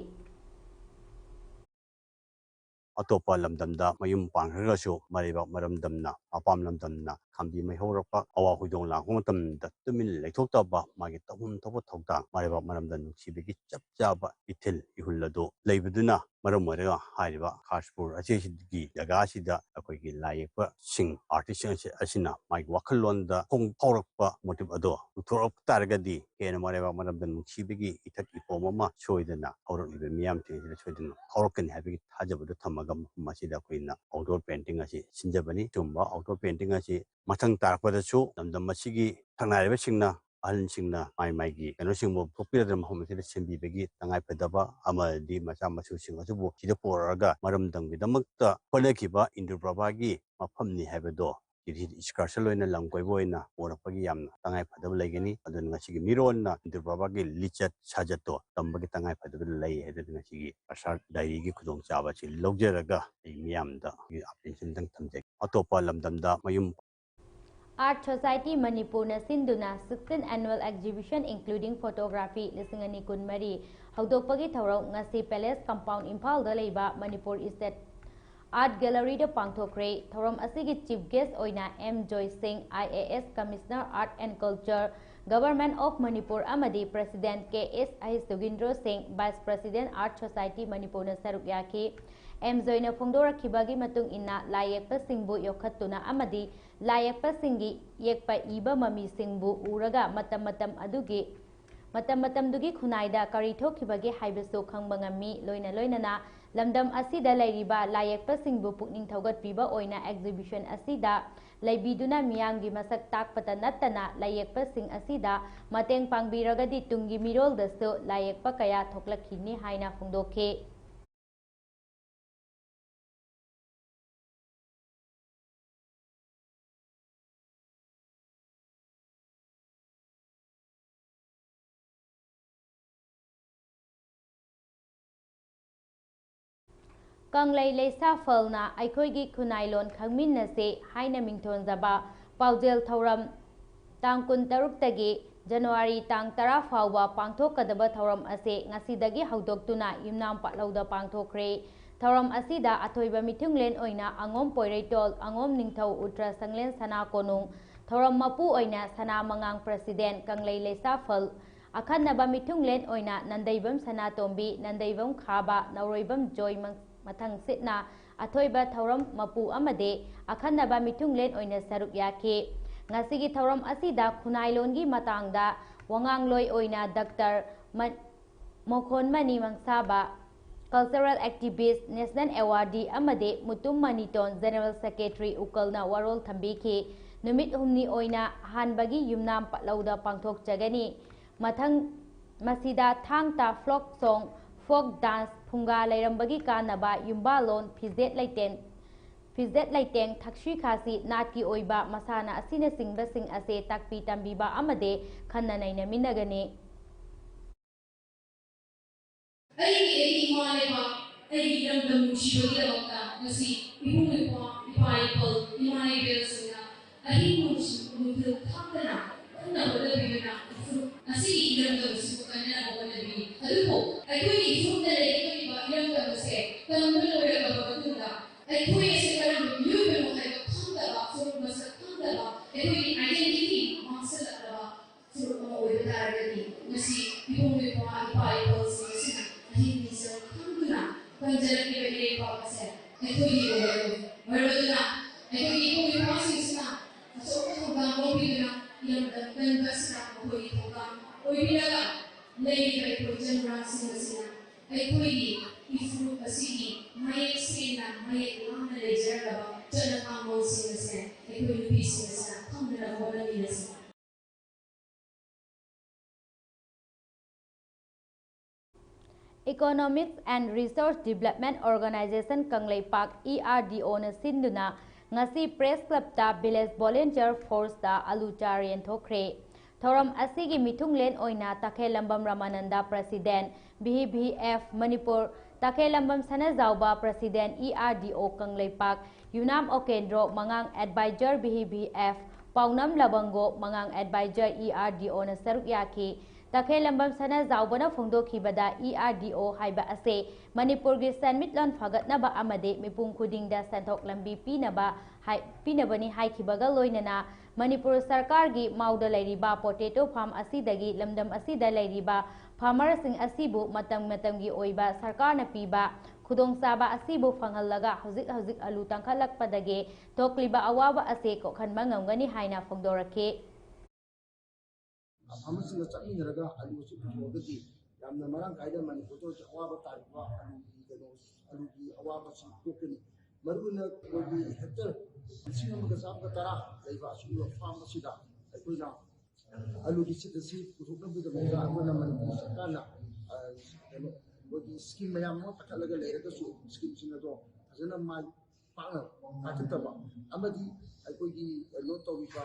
ꯑꯇꯣꯞꯄ ꯂꯝꯗꯝꯗ ꯃꯌꯨꯝ ꯄꯥꯟꯈ꯭ꯔꯒꯁꯨ ꯃꯔꯩꯕꯥꯛ ꯃꯔꯝꯗꯝꯅ ꯃꯄꯥꯝ ꯂꯝꯗꯝꯅ ꯈꯥꯝꯕꯤ ꯃꯩ ꯍꯧꯔꯛꯄ, ꯑꯋꯥ ꯍꯣꯏꯗꯣꯡ ꯂꯥꯡꯕ ꯃꯇꯝꯗ ꯇꯨꯃꯤꯟꯅ ꯂꯩꯊꯣꯛꯇꯕ, ꯃꯥꯒꯤ ꯇꯧꯐꯝ ꯊꯣꯛꯄ ꯊꯧꯗꯥꯡ, ꯃꯔꯩꯕꯥꯛ ꯃꯔꯝꯗꯝ ꯅꯨꯡꯁꯤꯕꯒꯤ ꯆꯞ ꯆꯥꯕ ꯏꯊꯤꯜ ꯏꯍꯨꯜ ꯑꯗꯨ ꯂꯩꯕꯗꯨꯅ ꯃꯔꯝ ꯑꯣꯏꯔꯒ ꯍꯥꯏꯔꯤꯕ ꯈꯥꯁꯄꯨꯔ ꯑꯁꯤꯒꯤ ꯖꯒꯥ ꯑꯁꯤꯗ ꯑꯩꯈꯣꯏꯒꯤ ꯂꯥꯏ ꯌꯦꯛꯄꯁꯤꯡ, ꯑꯥꯔꯇꯤꯁꯁꯤꯡ ꯑꯁꯤ, ꯑꯁꯤꯅ ꯃꯥꯒꯤ ꯋꯥꯈꯜꯂꯣꯟꯗ ꯐꯣꯡ-, ꯐꯥꯎꯔꯛꯄ ꯃꯣꯇꯤꯞ ꯑꯗꯣ ꯎꯠꯊꯣꯔꯛꯄ ꯇꯥꯔꯒꯗꯤ ꯍꯦꯟꯅ ꯃꯔꯩꯕꯥꯛ ꯃꯔꯝꯗꯝ ꯅꯨꯡꯁꯤꯕꯒꯤ ꯏꯊꯛ ꯏꯐꯣꯝ ꯑꯃ ꯁꯣꯏꯗꯅ ꯍꯧꯔꯛꯂꯤꯕ ꯃꯤꯌꯥꯝꯁꯤꯡ ꯑꯁꯤꯗ ꯁꯣꯏꯗꯅ ꯐꯥꯎꯔꯛꯀꯅꯤ ꯍꯥꯏꯕꯒꯤ ꯊꯥꯖꯕꯗꯨ ꯊꯝꯃꯒ ꯃꯐꯝ ꯑꯁꯤꯗ ꯑꯩꯈꯣꯏꯅ ꯑꯥꯎꯠꯗꯣꯔ ꯄꯦꯟꯇꯤꯡ ꯑꯁꯤ ꯁꯤꯟꯖꯕꯅꯤ꯫ ꯁꯤꯒꯨꯝꯕ ꯑꯥꯎꯠꯗꯣꯔ ꯄꯦꯟꯇꯤꯡ ꯑꯁꯤ ꯃꯊꯪ ꯇꯥꯔꯛꯄꯗꯁꯨ ꯂꯝꯗꯝ ꯑꯁꯤꯒꯤ ꯁꯛꯅꯥꯏꯔꯕꯁꯤꯡꯅ, ꯑꯍꯜꯁꯤꯡꯅ ꯃꯥꯏ ꯃꯥꯏꯒꯤ ꯀꯩꯅꯣꯁꯤꯡꯕꯨ ꯊꯣꯛꯄꯤꯔꯗꯅ ꯃꯐꯝ ꯑꯁꯤꯗ ꯁꯤꯟꯕꯤꯕꯒꯤ ꯇꯉꯥꯏ ꯐꯗꯕ ꯑꯃꯗꯤ ꯃꯆꯥ ꯃꯁꯨꯁꯤꯡ ꯑꯁꯤꯕꯨ ꯁꯤꯗ ꯄꯨꯔꯛꯑꯒ ꯃꯔꯝꯗꯝꯒꯤꯗꯃꯛꯇ ꯍꯣꯠꯅꯈꯤꯕ ꯏꯟꯗ꯭ꯔ ꯄ꯭ꯔꯚꯥꯒꯤ ꯃꯐꯝꯅꯤ ꯍꯥꯏꯕꯗꯣ ꯁꯤꯗꯤ excursion ꯑꯣꯏꯅ ꯂꯝ ꯀꯣꯏꯕ ꯑꯣꯏꯅ ꯄꯨꯔꯛꯄꯒꯤ ꯌꯥꯝꯅ ꯇꯉꯥꯏ ꯐꯗꯕ ꯂꯩꯒꯅꯤ꯫ ꯑꯗꯨꯅ ꯉꯁꯤꯒꯤ ꯃꯤꯔꯣꯟꯅ ꯏꯟꯗ꯭ꯔ ꯄ꯭ꯔꯚꯥꯒꯤ ꯂꯤꯆꯠ ꯁꯥꯖꯠꯇꯣ ꯇꯝꯕꯒꯤ ꯇꯉꯥꯏ ꯐꯗꯕ ꯂꯩ ꯍꯥꯏꯗꯨꯅ ꯉꯁꯤꯒꯤ ꯄ꯭ꯔꯁꯥꯔ ꯗꯥꯏꯔꯤꯒꯤ ꯈꯨꯗꯣꯡꯆꯥꯕ ꯑꯁꯤ ꯂꯧꯖꯔꯒ ꯑꯩ ꯃꯤꯌꯥꯝꯗ ꯑꯩꯒꯤ attention ꯗꯪ ꯊꯝꯖꯒꯦ꯫ ꯑꯇꯣꯞꯄ ꯂꯝꯗꯝꯗ ꯃꯌꯨꯝ Art Society ꯃꯅꯤꯄꯨꯔꯅ ꯁꯤꯟꯗꯨꯅ sixteen Annual Exhibition including Photography ꯂꯤꯁꯤꯡ ꯑꯅꯤ ꯀꯨꯟꯃꯔꯤ ꯍꯧꯗꯣꯛꯄꯒꯤ ꯊꯧꯔꯝ ꯉꯁꯤ Palace Compound ꯏꯝꯐꯥꯜꯗ ꯂꯩꯕ ꯃꯅꯤꯄꯨꯔ State Art Gallery ꯗ ꯄꯥꯡꯊꯣꯛꯈ꯭ꯔꯦ꯫ ꯊꯧꯔꯝ ꯑꯁꯤꯒꯤ Chief Guest ꯑꯣꯏꯅ ꯑꯦꯝ ꯖꯣꯏ ꯁꯤꯡ, I A S Commissioner Art and Culture, Government of Manipur ꯑꯃꯗꯤ President ꯀꯦ ꯑꯦꯁ ꯑꯥꯏ ꯁꯨꯒꯤꯟꯗ꯭ꯔꯣ ꯁꯤꯡ, Vice President Art Society ꯃꯅꯤꯄꯨꯔꯅ ꯁꯔꯨꯛ ꯌꯥꯈꯤ꯫ ꯑꯦꯝ ꯖꯣꯏꯅ ꯐꯣꯡꯗꯣꯔꯛꯈꯤꯕꯒꯤ ꯃꯇꯨꯡ ꯏꯟꯅ, ꯂꯥꯏ ꯌꯦꯛꯄꯁꯤꯡꯕꯨ ꯌꯣꯛꯈꯠꯇꯨꯅ ꯑꯃꯗꯤ ꯂꯥꯏ ꯌꯦꯛꯄꯁꯤꯡꯒꯤ ꯌꯦꯛꯄ ꯏꯕ ꯃꯃꯤꯁꯤꯡꯕꯨ ꯎꯔꯒ ꯃꯇꯝ ꯃꯇꯝ ꯑꯗꯨꯒꯤ, ꯃꯇꯝ ꯃꯇꯝꯗꯨꯒꯤ ꯈꯨꯟꯅꯥꯏꯗ ꯀꯔꯤ ꯊꯣꯛꯈꯤꯕꯒꯦ ꯍꯥꯏꯕꯁꯨ ꯈꯪꯕ ꯉꯝꯃꯤ꯫ ꯂꯣꯏꯅ ꯂꯣꯏꯅꯅ ꯂꯝꯗꯝ ꯑꯁꯤꯗ ꯂꯩꯔꯤꯕ ꯂꯥꯏ ꯌꯦꯛꯄꯁꯤꯡꯕꯨ ꯄꯨꯛꯅꯤꯡ ꯊꯧꯒꯠꯄꯤꯕ ꯑꯣꯏꯅ exhibition ꯑꯁꯤꯗ ꯂꯩꯕꯤꯗꯨꯅ ꯃꯤꯌꯥꯝꯒꯤ ꯃꯁꯛ ꯇꯥꯛꯄꯇ ꯅꯠꯇꯅ ꯂꯥꯏ ꯌꯦꯛꯄꯁꯤꯡ ꯑꯁꯤꯗ ꯃꯇꯦꯡ ꯄꯥꯡꯕꯤꯔꯒꯗꯤ ꯇꯨꯡꯒꯤ ꯃꯤꯔꯣꯜꯗꯁꯨ ꯂꯥꯏ ꯌꯦꯛꯄ ꯀꯌꯥ ꯊꯣꯛꯂꯛꯈꯤꯅꯤ ꯍꯥꯏꯅ ꯐꯣꯡꯗꯣꯛꯈꯤ꯫ ꯀꯪꯂꯩ ꯂꯩꯁꯥꯐꯜꯅ ꯑꯩꯈꯣꯏꯒꯤ ꯈꯨꯟꯅꯥꯏ ꯂꯣꯟ ꯈꯪꯃꯤꯟꯅꯁꯦ ꯍꯥꯏꯅ ꯃꯤꯡꯊꯣꯟꯖꯕ ꯄꯥꯎꯖꯦꯜ ꯊꯧꯔꯝ ꯇꯥꯡ ꯀꯨꯟꯇꯔꯨꯛꯇꯒꯤ ꯖꯅꯋꯥꯔꯤ ꯇꯥꯡ ꯇꯔꯥ ꯐꯥꯎꯕ ꯄꯥꯡꯊꯣꯛꯀꯗꯕ ꯊꯧꯔꯝ ꯑꯁꯤ ꯉꯁꯤꯗꯒꯤ ꯍꯧꯗꯣꯛꯇꯨꯅ ꯌꯨꯝꯅꯥꯝ ꯄꯥꯠꯂꯧꯗ ꯄꯥꯡꯊꯣꯛꯈ꯭ꯔꯦ꯫ ꯊꯧꯔꯝ ꯑꯁꯤꯗ ꯑꯊꯣꯏꯕ ꯃꯤꯊꯨꯡꯂꯦꯟ ꯑꯣꯏꯅ ꯑꯉꯣꯝ ꯄꯣꯏꯔꯩꯇꯣꯜ, ꯑꯉꯣꯝ ꯅꯤꯡꯊꯧ ꯎꯇ꯭ꯔ ꯁꯪꯂꯦꯟ ꯁꯅꯥ ꯀꯣꯅꯨꯡ, ꯊꯧꯔꯝ ꯃꯄꯨ ꯑꯣꯏꯅ ꯁꯅꯥ ꯃꯉꯥꯡ ꯄ꯭ꯔꯁꯤꯗꯦꯟ ꯀꯪꯂꯩ ꯂꯩꯁꯥꯐꯜ, ꯑꯈꯟꯅꯕ ꯃꯤꯊꯨꯡꯂꯦꯟ ꯑꯣꯏꯅ ꯅꯟꯗꯩꯕꯝ ꯁꯅꯥꯇꯣꯝꯕꯤ, ꯅꯟꯗꯩꯕꯝ ꯈꯥꯕ, ꯅꯧꯔꯣꯏꯕꯝ ꯖꯣꯏ ꯃꯪ-, ꯃꯊꯪꯁꯤꯠꯅ ꯑꯊꯣꯏꯕ ꯊꯧꯔꯝ ꯃꯄꯨ ꯑꯃꯗꯤ ꯑꯈꯟꯅꯕ ꯃꯤꯊꯨꯡꯂꯦꯟ ꯑꯣꯏꯅ ꯁꯔꯨꯛ ꯌꯥꯈꯤ꯫ ꯉꯁꯤꯒꯤ ꯊꯧꯔꯝ ꯑꯁꯤꯗ ꯈꯨꯟꯅꯥꯏꯂꯣꯟꯒꯤ ꯃꯇꯥꯡꯗ ꯋꯥꯉꯥꯡꯂꯣꯏ ꯑꯣꯏꯅ ꯗꯥꯛꯇꯔ ꯃ-, ꯃꯣꯈꯣꯟꯃꯅꯤ ꯃꯪꯁꯥꯕ, cultural activist, national awardee ꯑꯃꯗꯤ ꯃꯨꯇꯨꯝ ꯃꯅꯤꯇꯣꯟ, general secretary ꯎꯀꯜꯅ ꯋꯥꯔꯣꯜ ꯊꯝꯕꯤꯈꯤ꯫ ꯅꯨꯃꯤꯠ ꯍꯨꯝꯅꯤ ꯑꯣꯏꯅ ꯑꯍꯥꯟꯕꯒꯤ ꯌꯨꯝꯅꯥꯝ ꯄꯠꯂꯧꯗ ꯄꯥꯡꯊꯣꯛꯆꯒꯅꯤ꯫ ꯃꯊꯪ ꯃꯁꯤꯗ ꯊꯥꯡ ꯇꯥ folk song, folk dance, ꯐꯨꯡꯒꯥ ꯂꯩꯔꯝꯕꯒꯤ ꯀꯥꯟꯅꯕ, ꯌꯨꯝꯕꯥꯜꯂꯣꯟ, ꯐꯤꯖꯦꯠ ꯂꯩꯇꯦꯡ, ꯐꯤꯖꯦꯠ ꯂꯩꯇꯦꯡ, ꯊꯛꯁꯤ ꯈꯥꯁꯤ, ꯅꯥꯠꯀꯤ ꯑꯣꯏꯕ ꯃꯁꯥꯟꯅ ꯑꯁꯤꯅꯆꯤꯡꯕꯁꯤꯡ ꯑꯁꯦ ꯇꯥꯛꯄꯤ ꯇꯝꯕꯤꯕ ꯑꯃꯗꯤ ꯈꯟꯅ ꯅꯩꯅꯃꯤꯟꯅꯒꯅꯤ꯫ ꯑꯩꯒꯤ, ꯑꯩꯒꯤ ꯏꯃꯥ ꯂꯩꯕꯥꯛ, ꯑꯩꯒꯤ ꯏꯔꯝꯗꯝ ꯅꯨꯡꯁꯤꯕꯒꯤꯗꯃꯛꯇ ꯉꯁꯤ ꯏꯕꯨꯡ ꯏꯄ꯭ꯋꯥ, ꯏꯄꯥ ꯏꯄꯜ, ꯏꯃꯥ ꯏꯕꯦꯜꯁꯤꯡꯅ ꯑꯍꯤꯡ ꯅꯨꯡꯊꯤꯜ ꯈꯥꯡꯗꯅ ꯀꯟꯅ ꯍꯣꯠꯅꯕꯤꯗꯨꯅ ꯐꯨꯔꯨꯞ ꯑꯁꯤꯒꯤ ꯏꯔꯝꯗꯝ ꯑꯁꯤꯕꯨ ꯀꯟꯅꯅꯕ ꯍꯣꯠꯅꯕꯤꯔꯤ꯫ ꯑꯗꯨꯕꯨ ꯑꯩꯈꯣꯏꯒꯤ ꯐꯨꯔꯨꯞꯇ ꯂꯩꯒꯗꯧꯔꯤꯕ ꯏꯔꯝꯗꯝ ꯑꯁꯦ ꯇꯝꯕ ꯂꯣꯏꯔꯛꯂꯕ ꯃꯇꯨꯡꯗ ꯑꯩꯈꯣꯏ ꯑꯁꯦ ꯀꯔꯝꯕ ꯃꯤꯑꯣꯏꯕꯅꯣ ꯍꯥꯏꯕ ꯈꯪꯗꯕ, ꯐꯨꯔꯨꯞ ꯃꯁꯛ ꯈꯪꯗꯕ, ꯑꯩꯈꯣꯏꯒꯤ identity ꯃꯥꯡꯁꯤꯜꯂꯛꯂꯕ ꯐꯨꯔꯨꯞ ꯑꯃ ꯑꯣꯏꯕ ꯇꯥꯔꯒꯗꯤ, ꯉꯁꯤ ꯏꯕꯨꯡ ꯏꯄ꯭ꯋꯥ, ꯏꯄꯥ ꯏꯄꯨꯁꯤꯡ ꯑꯁꯤꯅ ꯑꯍꯤꯡ ꯅꯨꯡꯊꯤꯜ ꯈꯪꯗꯨꯅ ꯀꯟꯖꯔꯛꯂꯤꯕ ꯏꯔꯩꯄꯥꯛ ꯑꯁꯦ ꯑꯩꯈꯣꯏꯒꯤ ꯑꯣꯏꯔꯔꯣꯏ꯫ ꯃꯔꯝ ꯑꯗꯨꯅ ꯑꯩꯈꯣꯏꯒꯤ ꯏꯕꯨꯡ ꯏꯄ꯭ꯋꯥꯁꯤꯡꯁꯤꯅ ꯑꯆꯧꯕ ꯊꯧꯗꯥꯡ ꯂꯧꯕꯤꯗꯨꯅ ꯏꯔꯝꯗꯝ ꯀꯟꯕ ꯑꯁꯤꯗ ꯃꯈꯣꯏꯒꯤ ꯊꯧꯗꯥꯡ ꯑꯣꯏꯕꯤꯔꯒ ꯂꯩꯔꯤꯕ ꯑꯩꯈꯣꯏ ꯆꯅꯨꯔꯥꯁꯤꯡ ꯑꯁꯤꯅ ꯑꯩꯈꯣꯏꯒꯤ ꯏꯐꯨꯔꯨꯞ ꯑꯁꯤꯒꯤ ꯃꯌꯦꯛ ꯁꯦꯡꯅ, ꯃꯌꯦꯛ ꯂꯥꯝꯅ ꯂꯩꯖꯔꯛꯂꯕ ꯆꯠꯅ ꯀꯥꯡꯂꯣꯟꯁꯤꯡ ꯑꯁꯦ ꯑꯩꯈꯣꯏ ꯅꯨꯄꯤꯁꯤꯡ ꯑꯁꯤꯅ ꯈꯪꯗꯅꯕ ꯍꯣꯠꯅꯃꯤꯟꯅꯁꯤ꯫ Economics and Resource Development Organization Kangleipak, E R D O ꯅ ꯁꯤꯟꯗꯨꯅ ꯉꯁꯤ Press Club ꯇ Village Volunteer Force ꯇ ꯑꯂꯨ ꯆꯥꯔ ꯌꯦꯟꯊꯣꯛꯈ꯭ꯔꯦ꯫ ꯊꯧꯔꯝ ꯑꯁꯤꯒꯤ ꯃꯤꯊꯨꯡꯂꯦꯟ ꯑꯣꯏꯅ ꯇꯈꯦꯜꯂꯝꯕꯝ ꯔꯃꯥꯅꯟꯗ, President, V V F Manipur, ꯇꯈꯦꯜꯂꯝꯕꯝ ꯁꯅꯥꯖꯥꯎꯕ, President, E R D O Kangleipak, ꯌꯨꯅꯥꯝ ꯑꯣꯀꯦꯟꯗ꯭ꯔꯣ ꯃꯉꯥꯡ, Advisor, V V F, ꯄꯥꯎꯅꯝ ꯂꯕꯪꯒꯣ ꯃꯉꯥꯡ, Advisor, E R D O ꯅ ꯁꯔꯨꯛ ꯌꯥꯈꯤ꯫ ꯇꯈꯦꯜꯂꯝꯕꯝ ꯁꯅꯥꯖꯥꯎꯕꯅ ꯐꯣꯡꯗꯣꯛꯈꯤꯕꯗ, ꯏ ꯑꯥꯔ ꯗꯤ ꯑꯣ ꯍꯥꯏꯕ ꯑꯁꯤ ꯃꯅꯤꯄꯨꯔꯒꯤ ꯁꯦꯟꯃꯤꯠꯂꯣꯟ ꯐꯒꯠꯅꯕ ꯑꯃꯗꯤ ꯃꯤꯄꯨꯝ ꯈꯨꯗꯤꯡꯗ ꯁꯦꯟꯊꯣꯛ ꯂꯝꯕꯤ ꯄꯤꯅꯕ ꯍꯥꯏ-, ꯄꯤꯅꯕꯅꯤ ꯍꯥꯏꯈꯤꯕꯒ ꯂꯣꯏꯅꯅ, ꯃꯅꯤꯄꯨꯔ ꯁꯔꯀꯥꯔꯒꯤ ꯃꯥꯎꯗ ꯂꯩꯔꯤꯕ potato farm ꯑꯁꯤꯗꯒꯤ ꯂꯝꯗꯝ ꯑꯁꯤꯗ ꯂꯩꯔꯤꯕ farmerꯁꯤꯡ ꯑꯁꯤꯕꯨ ꯃꯇꯝ ꯃꯇꯝꯒꯤ ꯑꯣꯏꯕ ꯁꯔꯀꯥꯔꯅ ꯄꯤꯕ ꯈꯨꯗꯣꯡꯆꯥꯕ ꯑꯁꯤꯕꯨ ꯐꯪꯍꯜꯂꯒ ꯍꯧꯖꯤꯛ ꯍꯧꯖꯤꯛ ꯑꯂꯨ ꯇꯥꯡꯈꯠꯂꯛꯄꯗꯒꯤ ꯊꯣꯛꯂꯤꯕ ꯑꯋꯥꯕ ꯑꯁꯤ ꯀꯣꯛꯍꯟꯕ ꯉꯝꯒꯅꯤ ꯍꯥꯏꯅ ꯐꯣꯡꯗꯣꯔꯛꯈꯤ꯫ farmerꯁꯤꯡꯒ ꯆꯠꯃꯤꯟꯅꯔꯒ ꯑꯂꯨ ꯑꯁꯤ ꯄꯨꯊꯣꯛꯑꯒꯗꯤ ꯌꯥꯝꯅ ꯃꯔꯥꯡ ꯀꯥꯏꯅ ꯃꯅꯤꯄꯨꯔꯗ ꯍꯧꯖꯤꯛ ꯑꯋꯥꯕ ꯇꯥꯔꯤꯕ ꯑꯂꯨꯒꯤ ꯀꯩꯅꯣ, ꯑꯂꯨꯒꯤ ꯑꯋꯥꯕꯁꯤ ꯀꯣꯛꯀꯅꯤ꯫ ꯃꯔꯨꯑꯣꯏꯅ ꯑꯩꯈꯣꯏꯒꯤ hectare ꯂꯤꯁꯤꯡ ꯑꯃꯒ ꯆꯥꯝꯃꯒ ꯇꯔꯥ ꯂꯩꯕ ꯑꯁꯤꯒꯨꯝꯕ farm ꯑꯁꯤꯗ ꯑꯩꯈꯣꯏꯅ ꯑꯂꯨꯒꯤ seed ꯑꯁꯤ ꯄꯨꯊꯣꯛꯅꯕꯒꯤꯗꯃꯛꯇ ꯑꯩꯈꯣꯏꯅ ꯃꯅꯤꯄꯨꯔ ꯁꯔꯀꯥꯔꯅ, ꯑ, ꯀꯩꯅꯣ, ꯑꯩꯈꯣꯏꯒꯤ scheme ꯃꯌꯥꯝ ꯑꯃ ꯄꯥꯏꯈꯠꯂꯒ ꯂꯩꯔꯒꯁꯨ, schemeꯁꯤꯡ ꯑꯗꯣ ꯐꯖꯅ ꯃꯥꯏ ꯄꯥꯛꯅ ꯄꯥꯏꯈꯠꯇꯕ ꯑꯃꯗꯤ ꯑꯩꯈꯣꯏꯒꯤ ꯀꯩꯅꯣ ꯇꯧꯔꯤꯕ,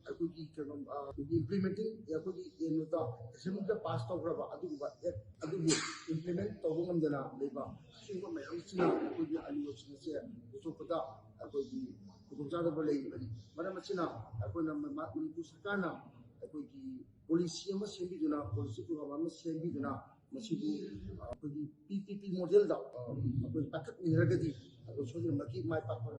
ꯑꯩꯈꯣꯏꯒꯤ ꯀꯩꯅꯣ, ꯑ, ꯑꯩꯈꯣꯏꯒꯤ implementing, ꯑꯩꯈꯣꯏꯒꯤ ꯀꯩꯅꯣꯗ assemblyꯗ pass ꯇꯧꯈ꯭ꯔꯕ ꯑꯗꯨꯒꯨꯝꯕ act ꯑꯗꯨꯕꯨ implement ꯇꯧꯕ ꯉꯝꯗꯅ ꯂꯩꯕ, ꯑꯁꯤꯒꯨꯝꯕ ꯃꯌꯥꯝꯁꯤꯅ ꯑꯩꯈꯣꯏꯒꯤ ꯑꯂꯨ ꯑꯁꯤꯡ ꯑꯁꯦ ꯄꯨꯊꯣꯛꯄꯗ ꯑꯩꯈꯣꯏꯒꯤ ꯈꯨꯗꯣꯡꯆꯥꯗꯕ ꯂꯩꯔꯤꯕꯅꯤ꯫ ꯃꯔꯝ ꯑꯁꯤꯅ ꯑꯩꯈꯣꯏꯅ ꯃ-, ꯃ-, ꯃꯅꯤꯄꯨꯔ ꯁꯔꯀꯥꯔꯅ ꯑꯩꯈꯣꯏꯒꯤ policy ꯑꯃ ꯁꯦꯝꯕꯤꯗꯨꯅ, policy program ꯑꯃ ꯁꯦꯝꯕꯤꯗꯨꯅ ꯃꯁꯤꯕꯨ, ꯑ, ꯑꯩꯈꯣꯏꯒꯤ P P P modelꯗ, ꯑ, ꯑꯩꯈꯣꯏ ꯄꯥꯏꯈꯠꯃꯤꯟꯅꯔꯒꯗꯤ ꯑꯩꯈꯣꯏ ꯁꯣꯏꯗꯅꯃꯛꯀꯤ ꯃꯥꯏ ꯄꯥꯛꯄ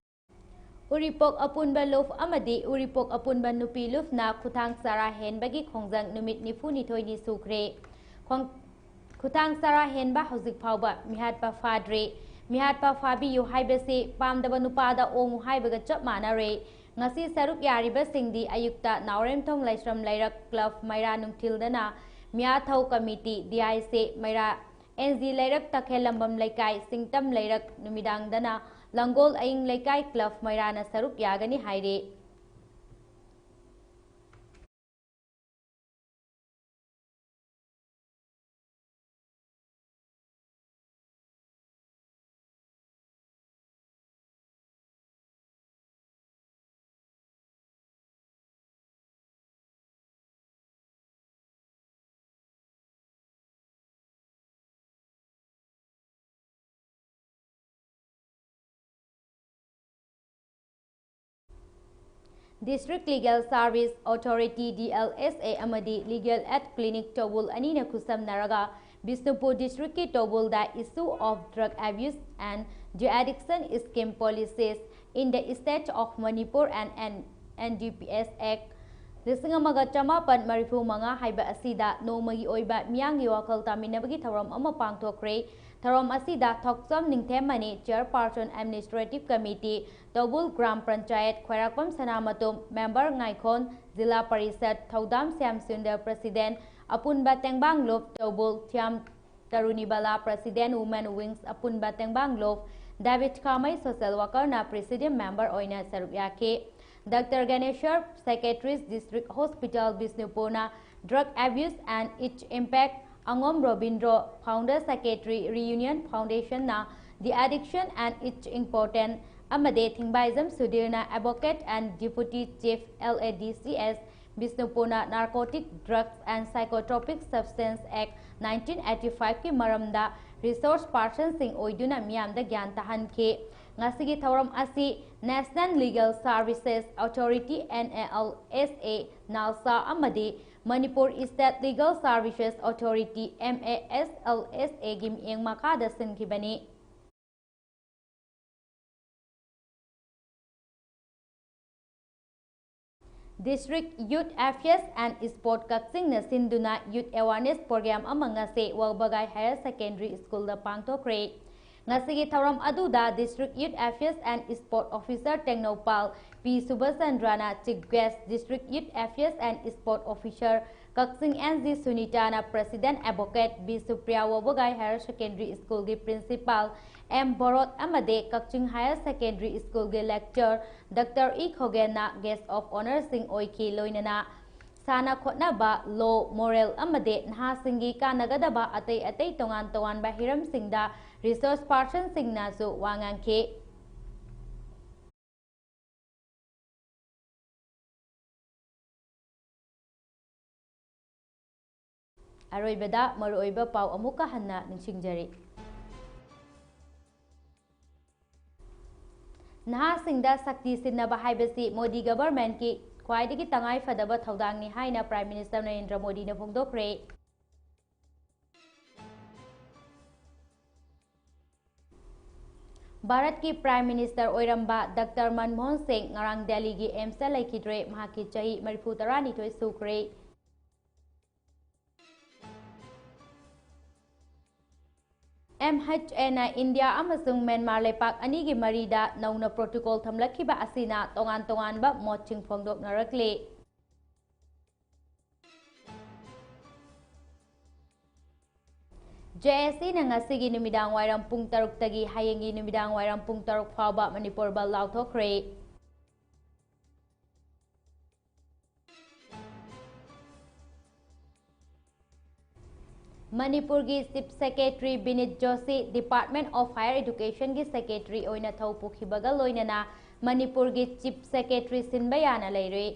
ꯎꯔꯤꯄꯣꯛ ꯑꯄꯨꯟꯕ ꯂꯨꯞ ꯑꯃꯗꯤ ꯎꯔꯤꯄꯣꯛ ꯑꯄꯨꯟꯕ ꯅꯨꯄꯤ ꯂꯨꯞꯅ ꯈꯨꯊꯥꯡ ꯆꯔꯥ ꯍꯦꯟꯕꯒꯤ ꯈꯣꯡꯖꯪ ꯅꯨꯃꯤꯠ ꯅꯤꯐꯨꯅꯤꯊꯣꯏꯅꯤ ꯁꯨꯈ꯭ꯔꯦ꯫ ꯈꯣꯡ-, ꯈꯨꯊꯥꯡ ꯆꯔꯥ ꯍꯦꯟꯕ ꯍꯧꯖꯤꯛ ꯐꯥꯎꯕ ꯃꯤꯍꯥꯠꯄ ꯐꯥꯗ꯭ꯔꯤ꯫ ꯃꯤꯍꯥꯠꯄ ꯐꯥꯕꯤꯌꯨ ꯍꯥꯏꯕꯁꯤ ꯄꯥꯝꯗꯕ ꯅꯨꯄꯥꯗ ꯑꯣꯡꯉꯨ ꯍꯥꯏꯕꯒ ꯆꯞ ꯃꯥꯟꯅꯔꯦ꯫ ꯉꯁꯤ ꯁꯔꯨꯛ ꯌꯥꯔꯤꯕꯁꯤꯡꯗꯤ ꯑꯌꯨꯛꯇ ꯅꯥꯎꯔꯦꯝꯊꯣꯡ ꯂꯥꯏꯁ꯭ꯔꯝ ꯂꯩꯔꯛ club ꯃꯩꯔꯥ ꯅꯨꯡꯊꯤꯜꯗꯅ ꯃꯤꯌꯥꯊꯧ committee D I C ꯃꯩꯔꯥ N G ꯂꯩꯔꯛ ꯇꯈꯦꯜꯂꯝꯕꯝ ꯂꯩꯀꯥꯏ ꯁꯤꯡꯇꯝ ꯂꯩꯔꯛ ꯅꯨꯃꯤꯗꯥꯡꯗꯅ ꯂꯪꯒꯣꯜ ꯑꯌꯤꯡ ꯂꯩꯀꯥꯏ club ꯃꯩꯔꯥꯅ ꯁꯔꯨꯛ ꯌꯥꯒꯅꯤ ꯍꯥꯏꯔꯤ꯫ District Legal Service Authority, D L S A, ꯑꯃꯗꯤ Legal Aid Clinic ꯇꯧꯕꯨꯜ ꯑꯅꯤꯅ ꯈꯨꯠꯁꯝꯅꯔꯒ ꯕꯤꯁꯅꯨꯄꯨꯔ district ꯀꯤ ꯇꯧꯕꯨꯜꯗ Issue of Drug Abuse and De-Addiction Scheme Policies in the State of Manipur and N D P S Act ꯂꯤꯁꯤꯡ ꯑꯃꯒ ꯆꯃꯥꯄꯟ ꯃꯔꯤꯐꯨ ꯃꯉꯥ ꯍꯥꯏꯕ ꯑꯁꯤꯗ ꯅꯣꯡꯃꯒꯤ ꯑꯣꯏꯕ ꯃꯤꯌꯥꯝꯒꯤ ꯋꯥꯈꯜ ꯇꯥꯃꯤꯟꯅꯕꯒꯤ ꯊꯧꯔꯝ ꯑꯃ ꯄꯥꯡꯊꯣꯛꯈ꯭ꯔꯦ꯫ ꯊꯧꯔꯝ ꯑꯁꯤꯗ ꯊꯣꯛꯆꯣꯝ ꯅꯤꯡꯊꯦꯝꯃꯅꯤ, Chairperson Administrative Committee, Toubul Gram Panchayat, Khwairakpam Sanamatom, Member ꯉꯥꯏꯈꯣꯟ, ꯖꯤꯂꯥ ꯄꯔꯤꯁꯠ, ꯊꯧꯗꯥꯝ ꯁ꯭ꯌꯥꯝ ꯁꯨꯟꯗꯔ, President, ꯑꯄꯨꯟꯕ ꯇꯦꯡꯕꯥꯡꯂꯨꯞ, ꯇꯧꯕꯨꯜ ꯊꯤꯌꯥꯝ ꯇꯔꯨꯅꯤꯕꯂꯥ, President, Women Wings, ꯑꯄꯨꯟꯕ ꯇꯦꯡꯕꯥꯡꯂꯨꯞ, ꯗꯦꯕꯤꯠ ꯈꯥꯃꯩ, social worker ꯅ Presidium Member ꯑꯣꯏꯅ ꯁꯔꯨꯛ ꯌꯥꯈꯤ꯫ Doctor Ganeshwar, Psychiatrist, District Hospital, ꯕꯤꯁꯅꯨꯄꯨꯔꯅ Drug Abuse and Its Impact, ꯑꯉꯣꯝ Robindro, Founder Secretary, Reunion Foundation ꯅ The Addiction and Its Important, ꯑꯃꯗꯤ ꯊꯤꯡꯕꯥꯏꯖꯝ ꯁꯨꯙꯤꯔꯅ Advocate and Deputy Chief, L A D C S, ꯕꯤꯁꯅꯨꯄꯨꯔꯅ Narcotic Drugs and Psychotropic Substance Act nineteen eighty-five ꯀꯤ ꯃꯔꯝꯗ resource person ꯁꯤꯡ ꯑꯣꯏꯗꯨꯅ ꯃꯤꯌꯥꯝꯗ ꯒ꯭ꯌꯥꯟ ꯇꯥꯍꯟꯈꯤ꯫ ꯉꯁꯤꯒꯤ ꯊꯧꯔꯝ ꯑꯁꯤ National Legal Services Authority, N A L S A, ꯅꯥꯜꯁꯥ, ꯑꯃꯗꯤ Manipur State Legal Services Authority, M A S L S A, ꯒꯤ ꯃꯤꯠꯌꯦꯡ ꯃꯈꯥꯗ ꯁꯤꯟꯈꯤꯕꯅꯤ꯫ District Youth Affairs and Sport ꯀꯛꯆꯤꯡꯅ ꯁꯤꯟꯗꯨꯅ Youth Awareness Program ꯑꯃ ꯉꯁꯤ ꯋꯥꯕꯒꯥꯏ Higher Secondary School ꯗ ꯄꯥꯡꯊꯣꯛꯈ꯭ꯔꯦ꯫ ꯉꯁꯤꯒꯤ ꯊꯧꯔꯝ ꯑꯗꯨꯗ District Youth Affairs and Sport Officer Tengnoupal P ꯁꯨꯕꯆꯟꯗ꯭ꯔꯅ Chief Guest, District Youth Affairs and Sport Officer Kakching N G ꯁꯨꯅꯤꯇꯥꯅ President, Advocate B Supriya Wabagai Higher Secondary School ꯒꯤ Principal ꯑꯦꯝ ꯕꯣꯔꯣꯠ ꯑꯃꯗꯤ ꯀꯛꯆꯤꯡ Higher Secondary School ꯒꯤ Lecturer doctor E ꯈꯣꯒꯦꯟꯅ Guest of Honour ꯁꯤꯡ ꯑꯣꯏꯈꯤ꯫ ꯂꯣꯏꯅꯅ ꯁꯥꯟꯅ ꯈꯣꯠꯅꯕ, law, moral ꯑꯃꯗꯤ ꯅꯍꯥꯁꯤꯡꯒꯤ ꯀꯥꯟꯅꯒꯗꯕ ꯑꯇꯩ ꯑꯇꯩ ꯇꯣꯉꯥꯟ ꯇꯣꯉꯥꯟꯕ ꯍꯤꯔꯝꯁꯤꯡꯗ resource person ꯁꯤꯡꯅꯁꯨ ꯋꯥ ꯉꯥꯡꯈꯤ꯫ ꯑꯔꯣꯏꯕꯗ ꯃꯔꯨꯑꯣꯏꯕ ꯄꯥꯎ ꯑꯃꯨꯛꯀ ꯍꯟꯅ ꯅꯤꯡꯁꯤꯡꯖꯔꯤ꯫ ꯅꯍꯥꯁꯤꯡꯗ ꯁꯛꯇꯤ ꯁꯤꯟꯅꯕ ꯍꯥꯏꯕꯁꯤ ꯃꯣꯗꯤ ꯒꯚꯔꯟꯃꯦꯟꯠꯀꯤ ꯈ꯭ꯋꯥꯏꯗꯒꯤ ꯇꯉꯥꯏ ꯐꯗꯕ ꯊꯧꯗꯥꯡꯅꯤ ꯍꯥꯏꯅ ꯄ꯭ꯔꯥꯏꯝ ꯃꯤꯅꯤꯁꯇꯔ ꯅꯔꯦꯟꯗ꯭ꯔ ꯃꯣꯗꯤꯅ ꯐꯣꯡꯗꯣꯛꯈ꯭ꯔꯦ꯫ ꯚꯥꯔꯠꯀꯤ ꯄ꯭ꯔꯥꯏꯝ ꯃꯤꯅꯤꯁꯇꯔ ꯑꯣꯏꯔꯝꯕ ꯗꯥꯛꯇꯔ ꯃꯟꯃꯣꯍꯟ ꯁꯤꯡ ꯉꯔꯥꯡ ꯗꯦꯜꯂꯤꯒꯤ ꯑꯦꯝꯁꯇ ꯂꯩꯈꯤꯗ꯭ꯔꯦ꯫ ꯃꯍꯥꯛꯀꯤ ꯆꯍꯤ ꯃꯔꯤꯐꯨ ꯇꯔꯥꯅꯤꯊꯣꯏ ꯁꯨꯈ꯭ꯔꯦ꯫ ꯑꯦꯝ ꯑꯩꯆ ꯑꯦꯅ ꯏꯟꯗꯤꯌꯥ ꯑꯃꯁꯨꯡ ꯃ꯭ꯌꯥꯟꯃꯥꯔ ꯂꯩꯄꯥꯛ ꯑꯅꯤꯒꯤ ꯃꯔꯤꯗ ꯅꯧꯅ ꯄ꯭ꯔꯣꯇꯣꯀꯣꯜ ꯊꯝꯂꯛꯈꯤꯕ ꯑꯁꯤꯅ ꯇꯣꯉꯥꯟ ꯇꯣꯉꯥꯟꯕ ꯃꯣꯠꯁꯤꯡ ꯐꯣꯡꯗꯣꯛꯅꯔꯛꯂꯤ꯫ ꯖꯦ ꯑꯦꯁ ꯁꯤꯅ ꯉꯁꯤꯒꯤ ꯅꯨꯃꯤꯗꯥꯡ ꯋꯥꯏꯔꯝ ꯄꯨꯡ ꯇꯔꯨꯛꯇꯒꯤ ꯍꯌꯦꯡꯒꯤ ꯅꯨꯃꯤꯗꯥꯡ ꯋꯥꯏꯔꯝ ꯄꯨꯡ ꯇꯔꯨꯛ ꯐꯥꯎꯕ ꯃꯅꯤꯄꯨꯔ ꯕꯟꯗ ꯂꯥꯎꯊꯣꯛꯈ꯭ꯔꯦ꯫ ꯃꯅꯤꯄꯨꯔꯒꯤ chief secretary Vineet Joshi Department of Higher Educationꯒꯤ ꯁꯦꯀ꯭ꯔꯦꯇꯔꯤ ꯑꯣꯏꯅ ꯊꯧ ꯄꯨꯈꯤꯕꯒ ꯂꯣꯏꯅꯅ ꯃꯅꯤꯄꯨꯔꯒꯤ ꯆꯤꯐ ꯁꯦꯀ꯭ꯔꯦꯇꯔꯤ ꯁꯤꯟꯕ ꯌꯥꯅ ꯂꯩꯔꯦ꯫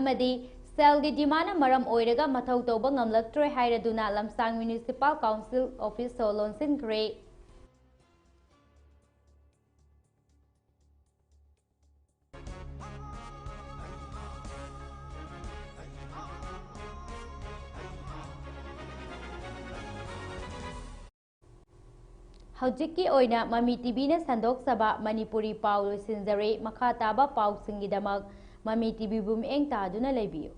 ꯑꯃꯗꯤ ꯁꯦꯜꯒꯤ ꯗꯤꯃꯥꯟꯅ ꯃꯔꯝ ꯑꯣꯏꯔꯒ ꯃꯊꯧ ꯇꯧꯕ ꯉꯝꯂꯛꯇ꯭ꯔꯦ ꯍꯥꯏꯔꯗꯨꯅ ꯂꯝꯁꯥꯡ ꯃ꯭ꯌꯨꯅꯤꯁꯤꯄꯥꯜ ꯀꯥꯎꯟꯁꯤꯜ ꯑꯣꯐꯤꯁꯁꯨ ꯂꯣꯟꯁꯤꯟꯈ꯭ꯔꯦ꯫ ꯍꯧꯖꯤꯛꯀꯤ ꯑꯣꯏꯅ ꯃꯃꯤ ꯇꯤꯚꯤꯅ ꯁꯟꯗꯣꯛꯆꯕ ꯃꯅꯤꯄꯨꯔꯤ ꯄꯥꯎ ꯂꯣꯏꯁꯤꯟꯖꯔꯦ꯫ ꯃꯈꯥ ꯇꯥꯕ ꯄꯥꯎꯁꯤꯡꯒꯤꯗꯃꯛ ꯃꯃꯤ ꯇꯤꯚꯤꯕꯨ ꯃꯤꯠꯌꯦꯡ ꯇꯥꯗꯨꯅ ꯂꯩꯕꯤꯌꯨ꯫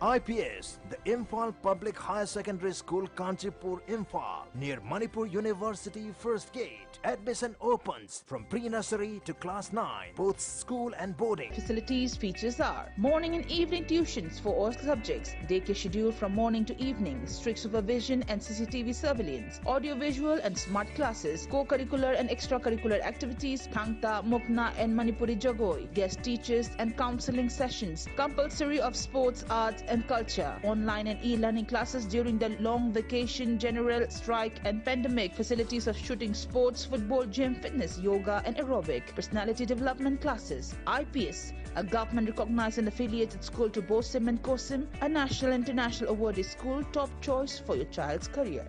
I P S, the Imphal Public Higher Secondary School, Kanchipur, Imphal, near Manipur University First Gate. Admission opens from pre-nursery to class nine, both school and boarding. Facilities features are morning and evening tuitions for all subjects, daycare schedule from morning to evening, strict supervision and C C T V surveillance, audio-visual and smart classes, co-curricular and extracurricular activities, Thangta, Mukna and Manipuri Jagoi, guest teachers and counseling sessions, compulsory of sports, arts and culture. Online and e-learning classes during the long vacation, general strike and pandemic. Facilities of shooting sports, football, gym, fitness, yoga and aerobic, personality development classes, I P S, a government recognized and affiliated school to BOSIM and COSIM, a national international awarded school, top choice for your child's career.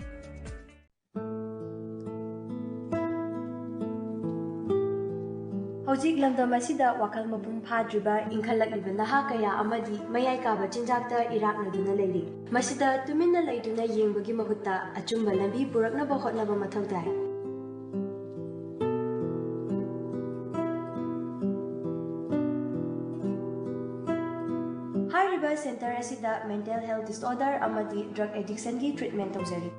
ꯍꯧꯖꯤꯛ ꯂꯝꯗꯝ ꯑꯁꯤꯗ ꯋꯥꯈꯜ ꯃꯄꯨꯡ ꯐꯥꯗ꯭ꯔꯤꯕ ꯏꯟꯈꯠꯂꯛꯂꯤꯕ ꯅꯍꯥ ꯀꯌꯥ ꯑꯃꯗꯤ ꯃꯌꯥꯏ ꯀꯥꯕ ꯆꯤꯟꯖꯥꯛꯇ ꯏꯔꯥꯛꯅꯗꯨꯅ ꯂꯩꯔꯤ꯫ ꯃꯁꯤꯗ ꯇꯨꯃꯤꯟꯅ ꯂꯩꯗꯨꯅ ꯌꯦꯡꯕꯒꯤ ꯃꯍꯨꯠꯇ ꯑꯆꯨꯝꯕ ꯂꯝꯕꯤ ꯄꯨꯔꯛꯅꯕ ꯍꯣꯠꯅꯕ ꯃꯊꯧ ꯇꯥꯏ꯫ ꯍꯥꯏꯔꯤꯕ ꯁꯦꯟꯇꯔ ꯑꯁꯤꯗ mental health disorder ꯑꯃꯗꯤ drug addiction ꯒꯤ treatment ꯇꯧꯖꯔꯤ꯫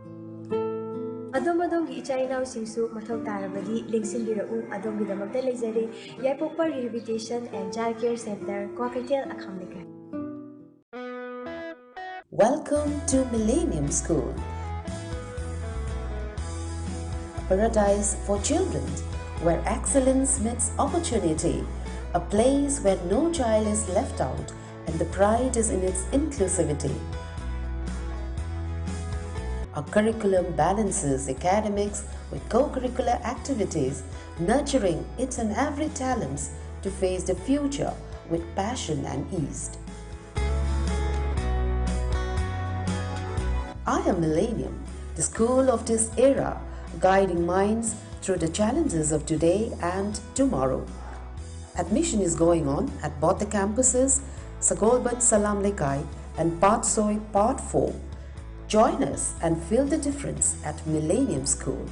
ꯑꯗꯣꯝ ꯑꯗꯣꯝꯒꯤ ꯏꯆꯥ ꯏꯅꯥꯎꯁꯤꯡꯁꯨ ꯃꯊꯧ ꯇꯥꯔꯕꯗꯤ ꯂꯦꯡꯁꯤꯟꯕꯤꯔꯛꯎ꯫ ꯑꯗꯣꯝꯒꯤꯗꯃꯛꯇ ꯂꯩꯖꯔꯤ ꯌꯥꯏꯄꯣꯛꯄ Rehabilitation and Child Care Center, Kwakeithel, ꯑꯈꯥꯝ ꯂꯩꯀꯥꯏ꯫ Welcome to Millennium School, a paradise for children where excellence meets opportunity, a place where no child is left out and the pride is in its inclusivity. Our curriculum balances academics with co-curricular activities, nurturing each and every talents to face the future with passion and ease. I am Millennium, the school of this era, guiding minds through the challenges of today and tomorrow. Admission is going on at both the campuses, Sagolband Salam Lekai and Patsoi Part four. Join us and feel the difference at Millennium School.